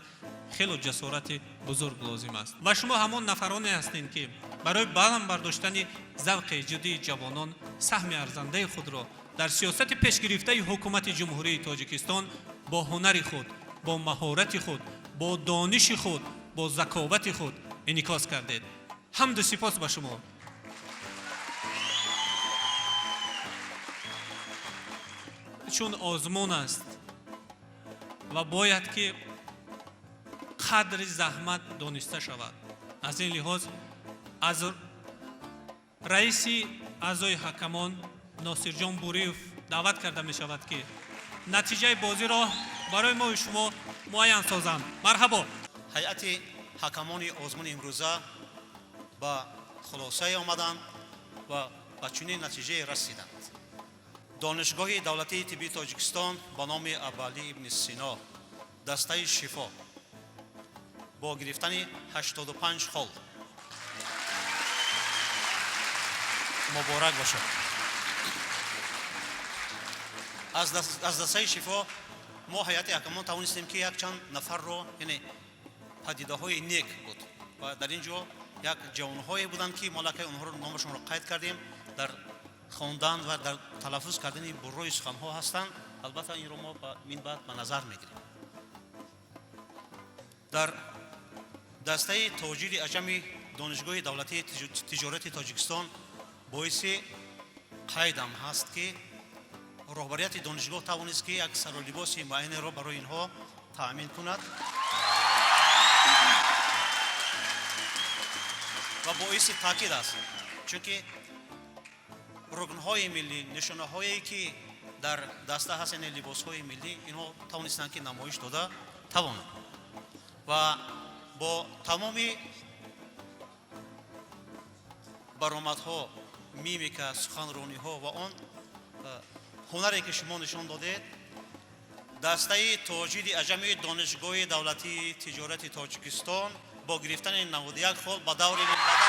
хело ҷасорати бузург лозим аст. Ва шумо ҳамон нафароне ҳастед, ки барои баланд бардоштани завқи эҷодии ҷавонон саҳми арзандаи худро дар сиёсати пешгирифтаи ҳукумати Ҷумҳурии Тоҷикистон бо ҳунари худ, бо маҳорати худ, бо дониши худ, бо заковати худ инъикос кардед. Ҳамду сипос ба шумо. Чун озмун аст ва бояд ки қадри заҳмат дониста шавад. Аз ин лиҳоз аз раиси аъзои ҳакамон Носирҷон Буриев даъват карда мешавад, ки натиҷаи бозиро барои мою шумо муайян созанд. Марҳабо. Ҳайати ҳакамони озмуни имрӯза ба хулосае омаданд ва ба чунин натиҷае расиданд. Донишгоҳи давлатии тиббии Тоҷикистон ба номи Абуалӣ ибни Сино, дастаи Шифо бо гирифтани 85 хол муборак бошад. Аз дастаи Шифо мо ҳайати ҳакамон тавонистем, ки якчанд нафарро, яъне падидаҳои нек буд ва дар ин ҷо як ҷавонҳое буданд, ки мо аллакай онҳоро номашонро қайд кардем, дар хондан ва дар талаффуз кардани буррои суханҳо ҳастанд. Албатта, инро мо минбаъд ба назар мегирем. Дар дастаи Тоҷири Аҷами Донишгоҳи давлатии тиҷорати Тоҷикистон боиси қайдам ҳаст, ки роҳбарияти донишгоҳ тавонист, ки як саролибоси муайянеро барои инҳо таъмин кунад ва боиси таъкид аст, чунки рукнҳои миллӣ, нишонаҳое ки дар даста ҳаст, яъне либосҳои миллӣ, инҳо тавонистанд, ки намоиш дода тавонанд ва бо тамоми баромадҳо, мимика, суханрониҳо ва он ҳунаре ки шумо нишон додед, дастаи Тоҷири Аҷами Донишгоҳи давлатии тиҷорати Тоҷикистон бо гирифтани 91 хол ба даври минбаъда.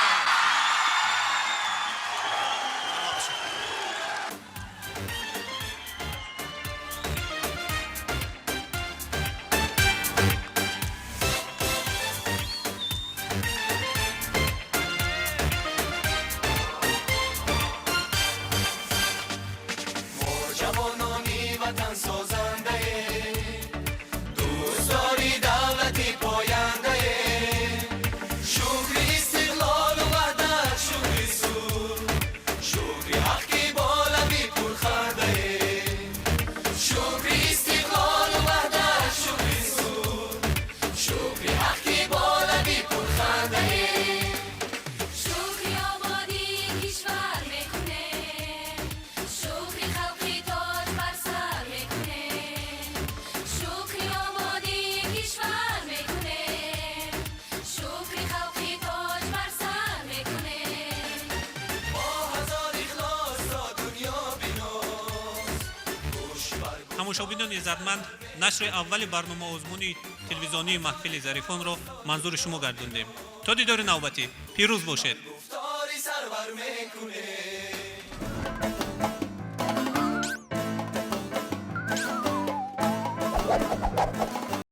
Ҷавонони ватансозандае, дӯстдори давлати пояндае, шукри истиқлолу ваҳдат, шукри сулҳ, шукри ҳақ, ки бо лаби пурхандае, шукри истиқлолу ваҳдат, шукри сулҳ, шукри ҳақ, ки бо лаби пурхандае. Шукри ободии кишвар мекунем, шукри халқи тоҷ бар сар мекунем, шукри ободии кишвар мекунем, шукри халқи тоҷ бар сар мекунем. Бо ҳазор ихлос то дунё биноз гӯш бар Тамошобинони иззатманд, нашри аввали барнома озмуни телевизионии маҳфили зарифонро манзури шумо гардондем. То дидори навбатӣ пирӯз бошед. Гуфтори сарвар мекунем.